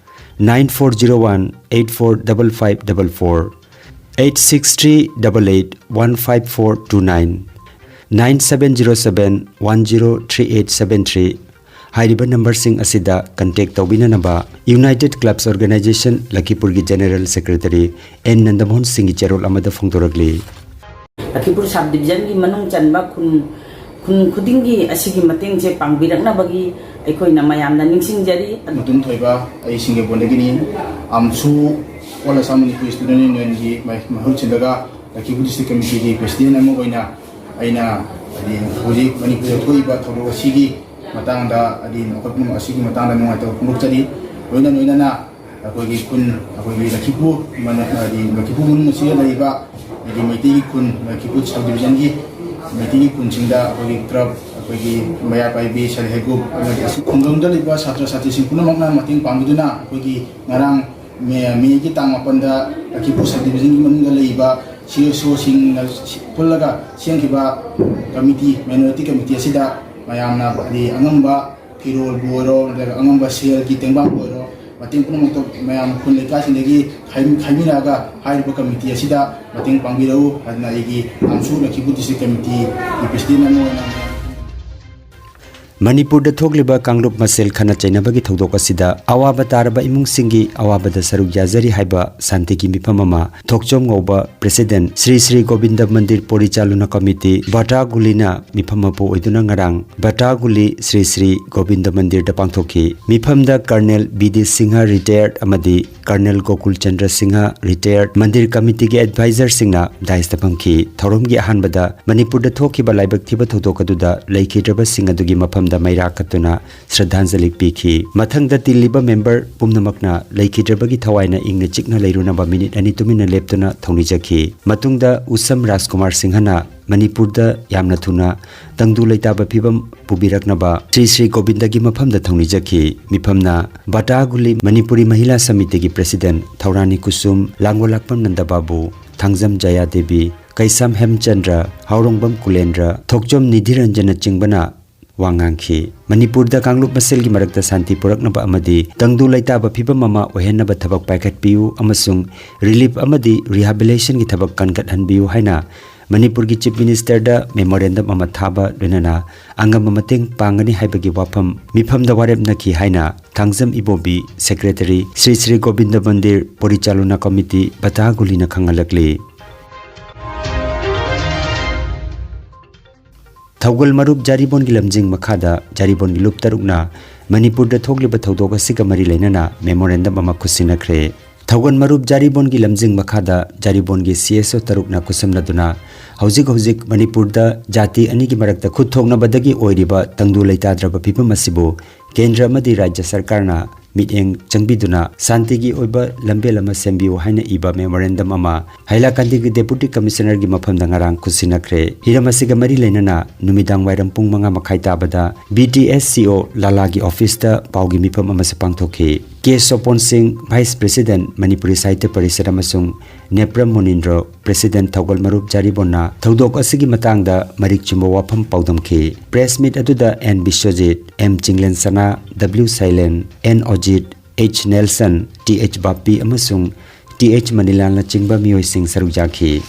nine four zero one eight four double five double four, eight six three double eight one five four two nine, nine seven zero seven one zero three eight seven three ꯍꯥꯏꯔꯤꯕ numberꯁꯤꯡ ꯑꯁꯤꯗ contact ꯇꯧꯕꯤꯅꯅꯕ United Clubs Organization ꯂꯈꯤꯄꯨꯔꯒꯤ General Secretary N Nandamohan ꯁꯤꯡꯒꯤ ꯆꯦꯔꯣꯜ ꯑꯃꯗ ꯐꯣꯡꯗꯣꯔꯛꯂꯤ꯫ ꯂꯈꯤꯄꯨꯔ Sub Divisionꯒꯤ ꯃꯅꯨꯡ ꯆꯟꯕ ꯈꯨꯟ ꯈꯨꯟ ꯈꯨꯗꯤꯡꯒꯤ ꯑꯁꯤꯒꯤ ꯃꯇꯦꯡꯁꯦ ꯄꯥꯡꯕꯤꯔꯛꯅꯕꯒꯤ ꯑꯩꯈꯣꯏꯅ ꯃꯌꯥꯝꯅ ꯅꯤꯡꯁꯤꯡꯖꯔꯤ꯫ ꯃꯇꯨꯝ ꯊꯣꯏꯕ, ꯑꯩ ꯁꯤꯡꯖꯕꯣꯟꯗꯒꯤꯅꯤ꯫ ꯑꯝꯁꯨ All Assam Manipur Student Unionꯒꯤ ꯃꯥꯏ- ꯃꯍꯨꯠ ꯁꯤꯜꯂꯒ ꯂꯈꯤꯄꯨꯔ District Committeeꯒꯤ President ꯑꯃ ꯑꯣꯏꯅ ꯑꯩꯅ ꯍꯥꯏꯗꯤ ꯍꯧꯖꯤꯛ ꯃꯅꯤꯄꯨꯔꯗ ꯊꯣꯛꯏꯕ ꯊꯧꯗꯣꯛ ꯑꯁꯤꯒꯤ ꯃꯇꯥꯡꯗ ꯍꯥꯏꯗꯤ ꯑꯀꯨꯞꯄ ꯑꯁꯤꯒꯤ ꯃꯇꯥꯡꯗ ꯅꯨꯡꯉꯥꯏꯇꯕ ꯐꯣꯡꯗꯣꯛꯆꯔꯤ꯫ ꯂꯣꯏꯅ ꯂꯣꯏꯅꯅ ꯑꯩꯈꯣꯏꯒꯤ ꯈꯨꯟ, ꯑꯩꯈꯣꯏꯒꯤ ꯂꯈꯤꯄꯨꯔ ꯃꯅ- ꯍꯥꯏꯗꯤ ꯂꯈꯤꯄꯨꯔ ꯃꯅꯨꯡ ꯑꯁꯤꯗ ꯂꯩꯔꯤꯕ ꯍꯥꯏꯗꯤ ꯃꯩꯇꯩꯒꯤ ꯈꯨꯟ, ꯂꯈꯤꯄꯨꯔ Sub Divisionꯒꯤ ꯃꯩꯇꯩꯒꯤ ꯈꯨꯟꯁꯤꯡꯗ ꯑꯩꯈꯣꯏꯒꯤ club, ꯑꯩꯈꯣꯏꯒꯤ ꯃꯩꯔꯥ ꯄꯥꯏꯕꯤ, Self Help Group ꯑꯃꯗꯤ ꯑꯁꯤ ꯈꯨꯡꯒꯪꯗ ꯂꯩꯕ ꯁꯥꯇ꯭ꯔ ꯁꯥꯇ꯭ꯔꯤꯁꯤꯡ ꯄꯨꯝꯅꯃꯛꯅ ꯃꯇꯦꯡ ꯄꯥꯡꯕꯤꯗꯨꯅ ꯑꯩꯈꯣꯏꯒꯤ ꯉꯔꯥꯡ ꯃꯦ- ꯃꯦꯒꯤ ꯇꯥꯡ ꯃꯥꯄꯟꯗ ꯂꯈꯤꯄꯨꯔ Sub Divisionꯒꯤ ꯃꯅꯨꯡꯗ ꯂꯩꯔꯤꯕ CSOꯁꯤꯡꯅ ꯁꯤ- ꯄꯨꯜꯂꯒ ꯁꯦꯝꯈꯤꯕ committee, minority committee ꯑꯁꯤꯗ ꯃꯌꯥꯝꯅ ꯍꯥꯏꯗꯤ ꯑꯉꯝꯕ ꯐꯤꯔꯣꯜꯕꯨ ꯑꯣꯏꯔꯣ, ꯅꯠꯇ꯭ꯔꯒ ꯑꯉꯝꯕ ꯁꯦꯜꯒꯤ ꯇꯦꯡꯕꯥꯡꯕꯨ ꯑꯣꯏꯔꯣ, ꯃꯇꯦꯡ ꯄꯨꯝꯅꯃꯛꯇꯣ ꯃꯌꯥꯝ ꯈꯨꯟ ꯂꯩꯀꯥꯏꯁꯤꯡꯗꯒꯤ ꯈꯥꯏ- ꯈꯥꯏꯃꯤꯟꯅꯔꯒ ꯍꯥꯏꯔꯤꯕ committee ꯑꯁꯤꯗ ꯃꯇꯦꯡ ꯄꯥꯡꯕꯤꯔꯛꯎ ꯍꯥꯏꯗꯅ ꯑꯩꯒꯤ ꯑꯝꯁꯨ ꯂꯈꯤꯄꯨꯔ District Committeeꯒꯤ President ꯑꯃ ꯑꯣꯏꯅ ꯃꯅꯤꯄꯨꯔꯗ ꯊꯣꯛꯂꯤꯕ ꯀꯥꯡꯂꯨꯞ ꯃꯁꯦꯜ ꯈꯠꯅ ꯆꯩꯅꯕꯒꯤ ꯊꯧꯗꯣꯛ ꯑꯁꯤꯗ ꯑꯋꯥꯕ ꯇꯥꯔꯕ ꯏꯃꯨꯡꯁꯤꯡꯒꯤ ꯑꯋꯥꯕꯗ ꯁꯔꯨꯛ ꯌꯥꯖꯔꯤ ꯍꯥꯏꯕ ꯁꯥꯟꯇꯤꯒꯤ ꯃꯤꯐꯝ ꯑꯃ ꯊꯣꯛꯆꯣꯝ ꯉꯧꯕ president ꯁ꯭ꯔꯤ ꯁ꯭ꯔꯤ ꯒꯣꯕꯤꯟꯗ ꯃꯟꯗꯤꯔ ꯄꯣꯔꯤꯆꯥꯂꯣꯅꯥ ꯀꯃꯤꯇꯤ ꯕꯇꯥꯒꯨꯂꯤꯅ ꯃꯤꯐꯝ ꯃꯄꯨ ꯑꯣꯏꯗꯨꯅ ꯉꯔꯥꯡ ꯕꯇꯥꯒꯨꯂꯤ ꯁ꯭ꯔꯤ ꯁ꯭ꯔꯤ ꯒꯣꯕꯤꯟꯗ ꯃꯟꯗꯤꯔꯗ ꯄꯥꯡꯊꯣꯛꯈꯤ꯫ ꯃꯤꯐꯝꯗ Colonel ꯕꯤ ꯗꯤ ꯁꯤꯡꯍ retired ꯑꯃꯗꯤ Colonel ꯒꯣꯀꯨꯜ ꯆꯟꯗ꯭ꯔ ꯁꯤꯡꯍ retired ꯃꯟꯗꯤꯔ ꯀꯃꯤꯇꯤꯒꯤ advisorꯁꯤꯡꯅ daisꯇ ꯐꯝꯈꯤ꯫ ꯊꯧꯔꯝꯒꯤ ꯑꯍꯥꯟꯕꯗ ꯃꯅꯤꯄꯨꯔꯗ ꯊꯣꯛꯈꯤꯕ ꯂꯥꯏꯕꯛ ꯊꯤꯕ ꯊꯧꯗꯣꯛ ꯑꯗꯨꯗ ꯂꯩꯈꯤꯗ꯭ꯔꯕꯁꯤꯡ ꯑꯗꯨꯒꯤ ꯃꯐꯝꯗ ꯃꯩꯔꯥ ꯀꯠꯇꯨꯅ ꯁ꯭ꯔꯗꯥꯟꯖꯂꯤ ꯄꯤꯈꯤ꯫ ꯃꯊꯪꯗ ꯇꯤꯜꯂꯤꯕ member ꯄꯨꯝꯅꯃꯛꯅ ꯂꯩꯈꯤꯗ꯭ꯔꯕꯒꯤ ꯊꯋꯥꯏꯅ ꯏꯪꯅ ꯆꯤꯛꯅ ꯂꯩꯔꯨꯅꯕ minute ꯑꯅꯤ ꯇꯨꯃꯤꯟꯅ ꯂꯦꯞꯇꯨꯅ ꯊꯧꯅꯤꯖꯈꯤ꯫ ꯃꯇꯨꯡꯗ ꯎꯁꯝ ꯔꯥꯖꯀꯨꯃꯥꯔ ꯁꯤꯡꯍꯅ ꯃꯅꯤꯄꯨꯔꯗ ꯌꯥꯝꯅ ꯊꯨꯅ ꯇꯪꯗꯨ ꯂꯩꯇꯥꯕ ꯐꯤꯕꯝ ꯄꯨꯕꯤꯔꯛꯅꯕ ꯁ꯭ꯔꯤ ꯁ꯭ꯔꯤ ꯒꯣꯕꯤꯟꯗꯒꯤ ꯃꯐꯝꯗ ꯊꯧꯅꯤꯖꯈꯤ꯫ ꯃꯤꯐꯝꯅ ꯕꯇꯥꯒꯨꯂꯤ ꯃꯅꯤꯄꯨꯔꯤ ꯃꯍꯤꯂꯥ ꯁꯃꯤꯇꯤꯒꯤ president ꯊꯧꯔꯥꯅꯤ ꯀꯨꯁꯨꯝ, ꯂꯥꯡꯒꯣꯜꯂꯥꯛꯄꯝ ꯅꯟꯗꯕꯥꯕꯨ, ꯊꯥꯡꯖꯝ ꯖꯌꯥꯗꯦꯕꯤ, ꯀꯩꯁꯥꯝ ꯍꯦꯝꯆꯟꯗ꯭ꯔ, ꯍꯥꯎꯔꯣꯡꯕꯝ ꯀꯨꯂꯦꯟꯗ꯭ꯔ, ꯊꯣꯛꯆꯣꯝ ꯅꯤꯙꯤꯔꯟꯖꯟꯅꯆꯤꯡꯕꯅ ꯋꯥ ꯉꯥꯡꯈꯤ꯫ ꯃꯅꯤꯄꯨꯔꯗ ꯀꯥꯡꯂꯨꯞ ꯃꯁꯦꯜꯒꯤ ꯃꯔꯛꯇ ꯁꯥꯟꯇꯤ ꯄꯨꯔꯛꯅꯕ ꯑꯃꯗꯤ ꯇꯪꯗꯨ ꯂꯩꯇꯥꯕ ꯐꯤꯕꯝ ꯑꯃ ꯑꯣꯏꯍꯟꯅꯕ ꯊꯕꯛ ꯄꯥꯏꯈꯠꯄꯤꯌꯨ ꯑꯃꯁꯨꯡ relief ꯑꯃꯗꯤ rehabilitationꯒꯤ ꯊꯕꯛ ꯀꯟꯈꯠꯍꯟꯕꯤꯌꯨ ꯍꯥꯏꯅ ꯃꯅꯤꯄꯨꯔꯒꯤ Chief Ministerꯗ memorandum ꯑꯃ ꯊꯥꯕ ꯂꯣꯏꯅꯅ ꯑꯉꯝꯕ ꯃꯇꯦꯡ ꯄꯥꯡꯒꯅꯤ ꯍꯥꯏꯕꯒꯤ ꯋꯥꯐꯝ ꯃꯤꯐꯝꯗ ꯋꯥꯔꯦꯞꯅꯈꯤ ꯍꯥꯏꯅ ꯊꯥꯡꯖꯝ ꯏꯕꯣꯕꯤ, secretary ꯁ꯭ꯔꯤ ꯁ꯭ꯔꯤ ꯒꯣꯕꯤꯟꯗ ꯃꯟꯗꯤꯔ ꯄꯣꯔꯤꯆꯥꯂꯣꯅꯥ ꯀꯃꯤꯇꯤ ꯕꯇꯥꯒꯨꯂꯤꯅ ꯈꯪꯍꯜꯂꯛꯂꯤ꯫ ꯊꯧꯒꯜ ꯃꯔꯨꯞ ꯖꯥꯔꯤꯕꯣꯟꯒꯤ ꯂꯝꯖꯤꯡ ꯃꯈꯥꯗ ꯖꯥꯔꯤꯕꯣꯟꯒꯤ ꯂꯨꯞ ꯇꯔꯨꯛꯅ ꯃꯅꯤꯄꯨꯔꯗ ꯊꯣꯛꯂꯤꯕ ꯊꯧꯗꯣꯛ ꯑꯁꯤꯒ ꯃꯔꯤ ꯂꯩꯅꯅ memorandum ꯑꯃ ꯈꯨꯠꯁꯤꯟꯅꯈ꯭ꯔꯦ꯫ ꯊꯧꯒꯜ ꯃꯔꯨꯞ ꯖꯥꯔꯤꯕꯣꯟꯒꯤ ꯂꯝꯖꯤꯡ ꯃꯈꯥꯗ ꯖꯥꯔꯤꯕꯣꯟꯒꯤ C S O ꯇꯔꯨꯛꯅ ꯈꯨꯠꯁꯝꯅꯗꯨꯅ ꯍꯧꯖꯤꯛ ꯍꯧꯖꯤꯛ ꯃꯅꯤꯄꯨꯔꯗ ꯖꯥꯇꯤ ꯑꯅꯤꯒꯤ ꯃꯔꯛꯇ ꯈꯨꯠ ꯊꯣꯛꯅꯕꯗꯒꯤ ꯑꯣꯏꯔꯤꯕ ꯇꯪꯗꯨ ꯂꯩꯇꯥꯗ꯭ꯔꯕ ꯐꯤꯕꯝ ꯑꯁꯤꯕꯨ ꯀꯦꯟꯗ꯭ꯔ ꯑꯃꯗꯤ ꯔꯥꯖ꯭ꯌ ꯁꯔꯀꯥꯔꯅ ꯃꯤꯠꯌꯦꯡ ꯆꯪꯕꯤꯗꯨꯅ ꯁꯥꯟꯇꯤꯒꯤ ꯑꯣꯏꯕ ꯂꯝꯕꯦꯜ ꯑꯃ ꯁꯦꯝꯕꯤꯌꯨ ꯍꯥꯏꯅ ꯏꯕ memorandum ꯑꯃ ꯍꯥꯏꯂꯥꯀꯥꯟꯗꯤꯒꯤ Deputy Commissionerꯒꯤ ꯃꯐꯝꯗ ꯉꯔꯥꯡ ꯈꯨꯠꯁꯤꯟꯅꯈ꯭ꯔꯦ꯫ ꯍꯤꯔꯝ ꯑꯁꯤꯒ ꯃꯔꯤ ꯂꯩꯅꯅ ꯅꯨꯃꯤꯗꯥꯡ ꯋꯥꯏꯔꯝ ꯄꯨꯡ ꯃꯉꯥ ꯃꯈꯥꯏ ꯇꯥꯕꯗ B T S C O ꯂꯥꯂꯥꯒꯤ officeꯇ ꯄꯥꯎꯒꯤ ꯃꯤꯐꯝ ꯑꯃꯁꯨ ꯄꯥꯡꯊꯣꯛꯈꯤ꯫ ꯀꯦ ꯁꯣꯄꯣꯟ ꯁꯤꯡ, Vice President ꯃꯅꯤꯄꯨꯔꯤ ꯁꯥꯍꯤꯇ꯭ꯌ ꯄꯔꯤꯁꯠ ꯑꯃꯁꯨꯡ ꯅꯦꯄ꯭ꯔꯝ ꯃꯨꯅꯤꯟꯗ꯭ꯔꯣ, President ꯊꯧꯒꯜ ꯃꯔꯨꯞ ꯖꯥꯔꯤꯕꯣꯟꯅ ꯊꯧꯗꯣꯛ ꯑꯁꯤꯒꯤ ꯃꯇꯥꯡꯗ ꯃꯔꯤꯛ ꯆꯨꯝꯕ ꯋꯥꯐꯝ ꯄꯥꯎꯗꯝꯈꯤ꯫ Press meet ꯑꯗꯨꯗ N Biswajit, M Chinglensana, W ꯁꯩꯂꯦꯟ, N ꯑꯣꯖꯤꯠ, H Nelson, T H ꯕꯥꯞꯄꯤ ꯑꯃꯁꯨꯡ T H ꯃꯅꯤꯂꯥꯜꯅꯆꯤꯡꯕ ꯃꯤꯑꯣꯏꯁꯤꯡ ꯁꯔꯨꯛ ꯌꯥꯈꯤ꯫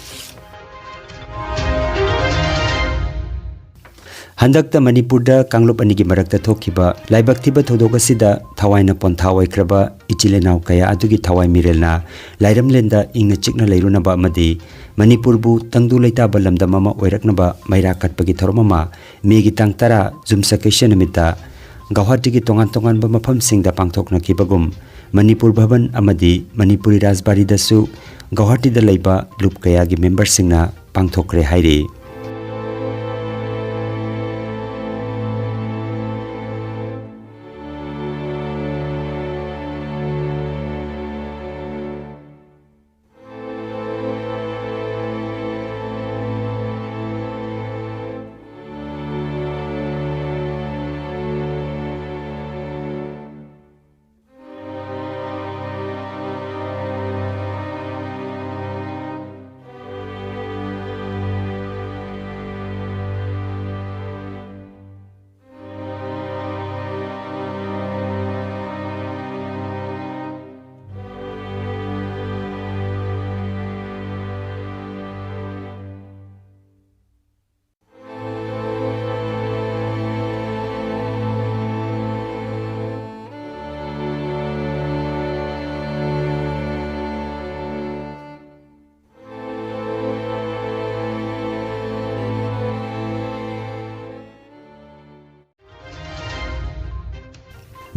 ꯍꯟꯗꯛꯇ ꯃꯅꯤꯄꯨꯔꯗ ꯀꯥꯡꯂꯨꯞ ꯑꯅꯤꯒꯤ ꯃꯔꯛꯇ ꯊꯣꯛꯈꯤꯕ ꯂꯥꯏꯕꯛ ꯊꯤꯕ ꯊꯧꯗꯣꯛ ꯑꯁꯤꯗ ꯊꯋꯥꯏꯅ ꯄꯣꯟꯊꯥ ꯑꯣꯏꯈ꯭ꯔꯕ ꯏꯆꯤꯜ ꯏꯅꯥꯎ ꯀꯌꯥ ꯑꯗꯨꯒꯤ ꯊꯋꯥꯏ ꯃꯤꯔꯦꯜꯅ ꯂꯥꯏꯔꯝꯂꯦꯟꯗ ꯏꯪꯅ ꯆꯤꯛꯅ ꯂꯩꯔꯨꯅꯕ ꯑꯃꯗꯤ ꯃꯅꯤꯄꯨꯔꯕꯨ ꯇꯪꯗꯨ ꯂꯩꯇꯥꯕ ꯂꯝꯗꯝ ꯑꯃ ꯑꯣꯏꯔꯛꯅꯕ ꯃꯩꯔꯥ ꯀꯠꯄꯒꯤ ꯊꯧꯔꯝ ꯑꯃ ꯃꯦꯒꯤ ꯇꯥꯡ ꯇꯔꯥ ꯌꯨꯝꯁꯀꯩꯁ ꯅꯨꯃꯤꯠꯇ ꯒꯧꯍꯥꯇꯤꯒꯤ ꯇꯣꯉꯥꯟ ꯇꯣꯉꯥꯟꯕ ꯃꯐꯝꯁꯤꯡꯗ ꯄꯥꯡꯊꯣꯛꯅꯈꯤꯕꯒꯨꯝ, ꯃꯅꯤꯄꯨꯔ ꯚꯕꯟ ꯑꯃꯗꯤ ꯃꯅꯤꯄꯨꯔꯤ ꯔꯥꯖꯕꯥꯔꯤꯗꯁꯨ ꯒꯧꯍꯥꯇꯤꯗ ꯂꯩꯕ ꯂꯨꯞ ꯀꯌꯥꯒꯤ ꯃꯦꯝꯕꯔꯁꯤꯡꯅ ꯄꯥꯡꯊꯣꯛꯈ꯭ꯔꯦ ꯍꯥꯏꯔꯤ꯫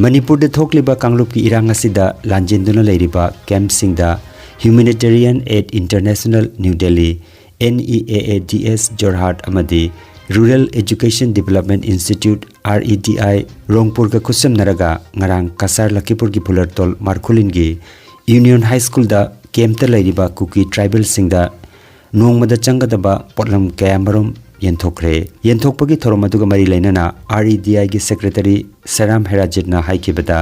ꯃꯅꯤꯄꯨꯔꯗ ꯊꯣꯛꯂꯤꯕ ꯀꯥꯡꯂꯨꯞꯀꯤ ꯏꯔꯥꯡ ꯑꯁꯤꯗ ꯂꯥꯟꯖꯦꯟꯗꯨꯅ ꯂꯩꯔꯤꯕ ꯀꯦꯝꯞꯁꯤꯡꯗ Humanitarian Aid International New Delhi, N E A A D S Jorhat ꯑꯃꯗꯤ Rural Education Development Institute, R E D I, ꯔꯣꯡꯄꯨꯔꯒ ꯈꯨꯠꯁꯝꯅꯔꯒ ꯉꯔꯥꯡ ꯀꯁꯥꯔ ꯂꯈꯤꯄꯨꯔꯒꯤ ꯐꯨꯂꯔꯇꯣꯜ ꯃꯥꯔꯈꯨꯂꯤꯟꯒꯤ ꯌꯨꯅꯤꯌꯟ ꯍꯥꯏ ꯁ꯭ꯀꯨꯜꯗ ꯀꯦꯝꯞꯇ ꯂꯩꯔꯤꯕ ꯀꯨꯀꯤ ꯇ꯭ꯔꯥꯏꯕꯦꯜꯁꯤꯡꯗ ꯅꯣꯡꯃꯗ ꯆꯪꯒꯗꯕ ꯄꯣꯠꯂꯝ ꯀꯌꯥꯃꯔꯨꯝ ꯌꯦꯟꯊꯣꯛꯈ꯭ꯔꯦ꯫ ꯌꯦꯟꯊꯣꯛꯄꯒꯤ ꯊꯧꯔꯝ ꯑꯗꯨꯒ ꯃꯔꯤ ꯂꯩꯅꯅ R E D I ꯒꯤ ꯁꯦꯀ꯭ꯔꯦꯇꯔꯤ ꯁꯦꯔꯥꯝ ꯍꯦꯔꯥꯖꯤꯠꯅ ꯍꯥꯏꯈꯤꯕꯗ,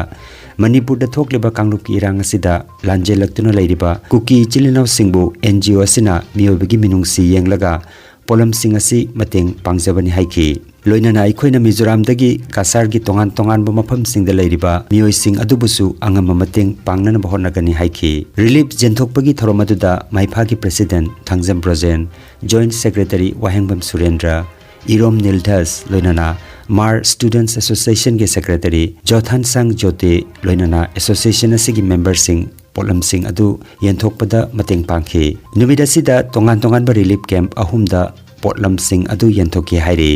ꯃꯅꯤꯄꯨꯔꯗ ꯊꯣꯛꯂꯤꯕ ꯀꯥꯡꯂꯨꯞꯀꯤ ꯏꯔꯥꯡ ꯑꯁꯤꯗ ꯂꯥꯟꯖꯦꯜꯂꯛꯇꯨꯅ ꯂꯩꯔꯤꯕ ꯀꯨꯀꯤ ꯏꯆꯤꯜ ꯏꯅꯥꯎꯁꯤꯡꯕꯨ N G O ꯑꯁꯤꯅ ꯃꯤꯑꯣꯏꯕꯒꯤ ꯃꯤꯅꯨꯡꯁꯤ ꯌꯦꯡꯂꯒ ꯄꯣꯠꯂꯝꯁꯤꯡ ꯑꯁꯤ ꯃꯇꯦꯡ ꯄꯥꯡꯖꯕꯅꯤ ꯍꯥꯏꯈꯤ꯫ ꯂꯣꯏꯅꯅ ꯑꯩꯈꯣꯏꯅ ꯃꯤꯖꯣꯔꯥꯝꯗꯒꯤ ꯀꯁꯥꯔꯒꯤ ꯇꯣꯉꯥꯟ ꯇꯣꯉꯥꯟꯕ ꯃꯐꯝꯁꯤꯡꯗ ꯂꯩꯔꯤꯕ ꯃꯤꯑꯣꯏꯁꯤꯡ ꯑꯗꯨꯕꯨꯁꯨ ꯑꯉꯝꯕ ꯃꯇꯦꯡ ꯄꯥꯡꯅꯅꯕ ꯍꯣꯠꯅꯒꯅꯤ ꯍꯥꯏꯈꯤ꯫ ꯔꯤꯂꯤꯐ ꯌꯦꯟꯊꯣꯛꯄꯒꯤ ꯊꯧꯔꯝ ꯑꯗꯨꯗ ꯃꯩꯐꯥꯒꯤ president Thangjam Brojen, joint secretary ꯋꯥꯍꯦꯡꯕꯝ ꯁꯨꯔꯦꯟꯗ꯭ꯔ, ꯏꯔꯣꯝ ꯅꯤꯜꯊꯁ, ꯂꯣꯏꯅꯅ ꯃꯥꯔ ꯁ꯭ꯇꯨꯗꯦꯟꯠꯁ ꯑꯦꯁꯣꯁꯤꯌꯦꯁꯟꯒꯤ ꯁꯦꯀ꯭ꯔꯦꯇꯔꯤ ꯖꯣꯊꯥꯟꯁꯥꯡ ꯖꯣꯇꯦ, ꯂꯣꯏꯅꯅ ꯑꯦꯁꯣꯁꯤꯌꯦꯁꯟ ꯑꯁꯤꯒꯤ ꯃꯦꯝꯕꯔꯁꯤꯡ ꯄꯣꯠꯂꯝꯁꯤꯡ ꯑꯗꯨ ꯌꯦꯟꯊꯣꯛꯄꯗ ꯃꯇꯦꯡ ꯄꯥꯡꯈꯤ꯫ ꯅꯨꯃꯤꯠ ꯑꯁꯤꯗ ꯇꯣꯉꯥꯟ ꯇꯣꯉꯥꯟꯕ ꯔꯤꯂꯤꯐ ꯀꯦꯝꯞ ꯑꯍꯨꯝꯗ ꯄꯣꯠꯂꯝꯁꯤꯡ ꯑꯗꯨ ꯌꯦꯟꯊꯣꯛꯈꯤ ꯍꯥꯏꯔꯤ꯫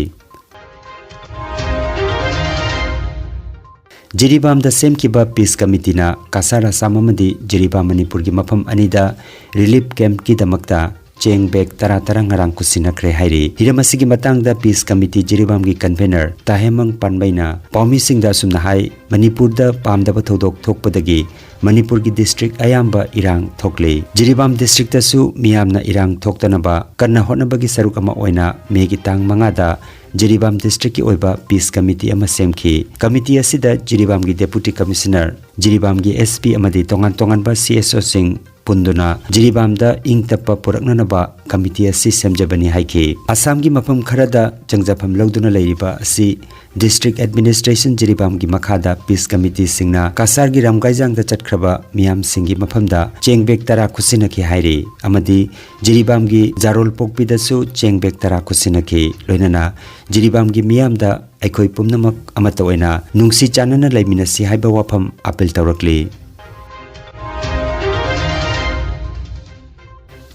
ꯖꯤꯔꯤꯕꯥꯝꯗ ꯁꯦꯝꯈꯤꯕ ꯄꯤꯁ ꯀꯃꯤꯇꯤꯅ ꯀꯁꯥꯔ ꯑꯁꯥꯝ ꯑꯃꯗꯤ ꯖꯤꯔꯤꯕꯥꯝ ꯃꯅꯤꯄꯨꯔꯒꯤ ꯃꯐꯝ ꯑꯅꯤꯗ ꯔꯤꯂꯤꯐ ꯀꯦꯝꯞꯀꯤꯗꯃꯛꯇ ꯆꯦꯡ ꯕꯦꯒ ꯇꯔꯥ ꯇꯔꯥ ꯉꯔꯥꯡ ꯈꯨꯠꯁꯤꯟꯅꯈ꯭ꯔꯦ ꯍꯥꯏꯔꯤ꯫ ꯍꯤꯔꯝ ꯑꯁꯤꯒꯤ ꯃꯇꯥꯡꯗ ꯄꯤꯁ ꯀꯃꯤꯇꯤ ꯖꯤꯔꯤꯕꯥꯝꯒꯤ ꯀꯟꯚꯦꯅꯔ ꯇꯥꯍꯦꯃꯪ ꯄꯥꯟꯕꯩꯅ ꯄꯥꯎꯃꯤꯁꯤꯡꯗ ꯑꯁꯨꯝꯅ ꯍꯥꯏ, ꯃꯅꯤꯄꯨꯔꯗ ꯄꯥꯝꯗꯕ ꯊꯧꯗꯣꯛ ꯊꯣꯛꯄꯗꯒꯤ ꯃꯅꯤꯄꯨꯔꯒꯤ ꯗꯤꯁꯇ꯭ꯔꯤꯛ ꯑꯌꯥꯝꯕ ꯏꯔꯥꯡ ꯊꯣꯛꯂꯤ꯫ ꯖꯤꯔꯤꯕꯥꯝ ꯗꯤꯁꯇ꯭ꯔꯤꯛꯇꯁꯨ ꯃꯤꯌꯥꯝꯅ ꯏꯔꯥꯡ ꯊꯣꯛꯇꯅꯕ ꯀꯟꯅ ꯍꯣꯠꯅꯕꯒꯤ ꯁꯔꯨꯛ ꯑꯃ ꯑꯣꯏꯅ ꯃꯦꯒꯤ ꯇꯥꯡ ꯃꯉꯥꯗ ꯖꯤꯔꯤꯕꯥꯝ ꯗꯤꯁꯇ꯭ꯔꯤꯛꯀꯤ ꯑꯣꯏꯕ ꯄꯤꯁ ꯀꯃꯤꯇꯤ ꯑꯃ ꯁꯦꯝꯈꯤ꯫ ꯀꯃꯤꯇꯤ ꯑꯁꯤꯗ ꯖꯤꯔꯤꯕꯥꯝꯒꯤ ꯗꯦꯄꯨꯇꯤ ꯀꯃꯤꯁꯅꯔ, ꯖꯤꯔꯤꯕꯥꯝꯒꯤ ꯑꯦꯁ ꯄꯤ ꯑꯃꯗꯤ ꯇꯣꯉꯥꯟ ꯇꯣꯉꯥꯟꯕ ꯁꯤ ꯑꯦꯁ ꯑꯣꯁꯤꯡ ꯄꯨꯟꯗꯨꯅ ꯖꯤꯔꯤꯕꯥꯝꯗ ꯏꯪ ꯇꯞꯄ ꯄꯨꯔꯛꯅꯅꯕ ꯀꯃꯤꯇꯤ ꯑꯁꯤ ꯁꯦꯝꯖꯕꯅꯤ ꯍꯥꯏꯈꯤ꯫ ꯑꯁꯥꯝꯒꯤ ꯃꯐꯝ ꯈꯔꯗ ꯆꯪꯖꯐꯝ ꯂꯧꯗꯨꯅ ꯂꯩꯔꯤꯕ ꯑꯁꯤ ꯗꯤꯁꯇ꯭ꯔꯤꯛ ꯑꯦꯗꯃꯤꯅꯤꯁꯇ꯭ꯔꯦꯁꯟ ꯖꯤꯔꯤꯕꯥꯝꯒꯤ ꯃꯈꯥꯗ ꯄꯤꯁ ꯀꯃꯤꯇꯤꯁꯤꯡꯅ ꯀꯁꯥꯔꯒꯤ ꯔꯝꯒꯥꯏꯖꯥꯡꯗ ꯆꯠꯈ꯭ꯔꯕ ꯃꯤꯌꯥꯝꯁꯤꯡꯒꯤ ꯃꯐꯝꯗ ꯆꯦꯡ ꯕꯦꯒ ꯇꯔꯥ ꯈꯨꯠꯁꯤꯟꯅꯈꯤ ꯍꯥꯏꯔꯤ ꯑꯃꯗꯤ ꯖꯤꯔꯤꯕꯥꯝꯒꯤ ꯖꯥꯔꯣꯜ ꯄꯣꯛꯄꯤꯗꯁꯨ ꯆꯦꯡ ꯕꯦꯒ ꯇꯔꯥ ꯈꯨꯠꯁꯤꯟꯅꯈꯤ꯫ ꯂꯣꯏꯅꯅ ꯖꯤꯔꯤꯕꯥꯝꯒꯤ ꯃꯤꯌꯥꯝꯗ ꯑꯩꯈꯣꯏ ꯄꯨꯝꯅꯃꯛ ꯑꯃꯠꯇ ꯑꯣꯏꯅ ꯅꯨꯡꯁꯤ ꯆꯥꯟꯅꯅ ꯂꯩꯃꯤꯟꯅꯁꯤ ꯍꯥꯏꯕ ꯋꯥꯐꯝ ꯑꯥꯄꯤꯜ ꯇꯧꯔꯛꯂꯤ꯫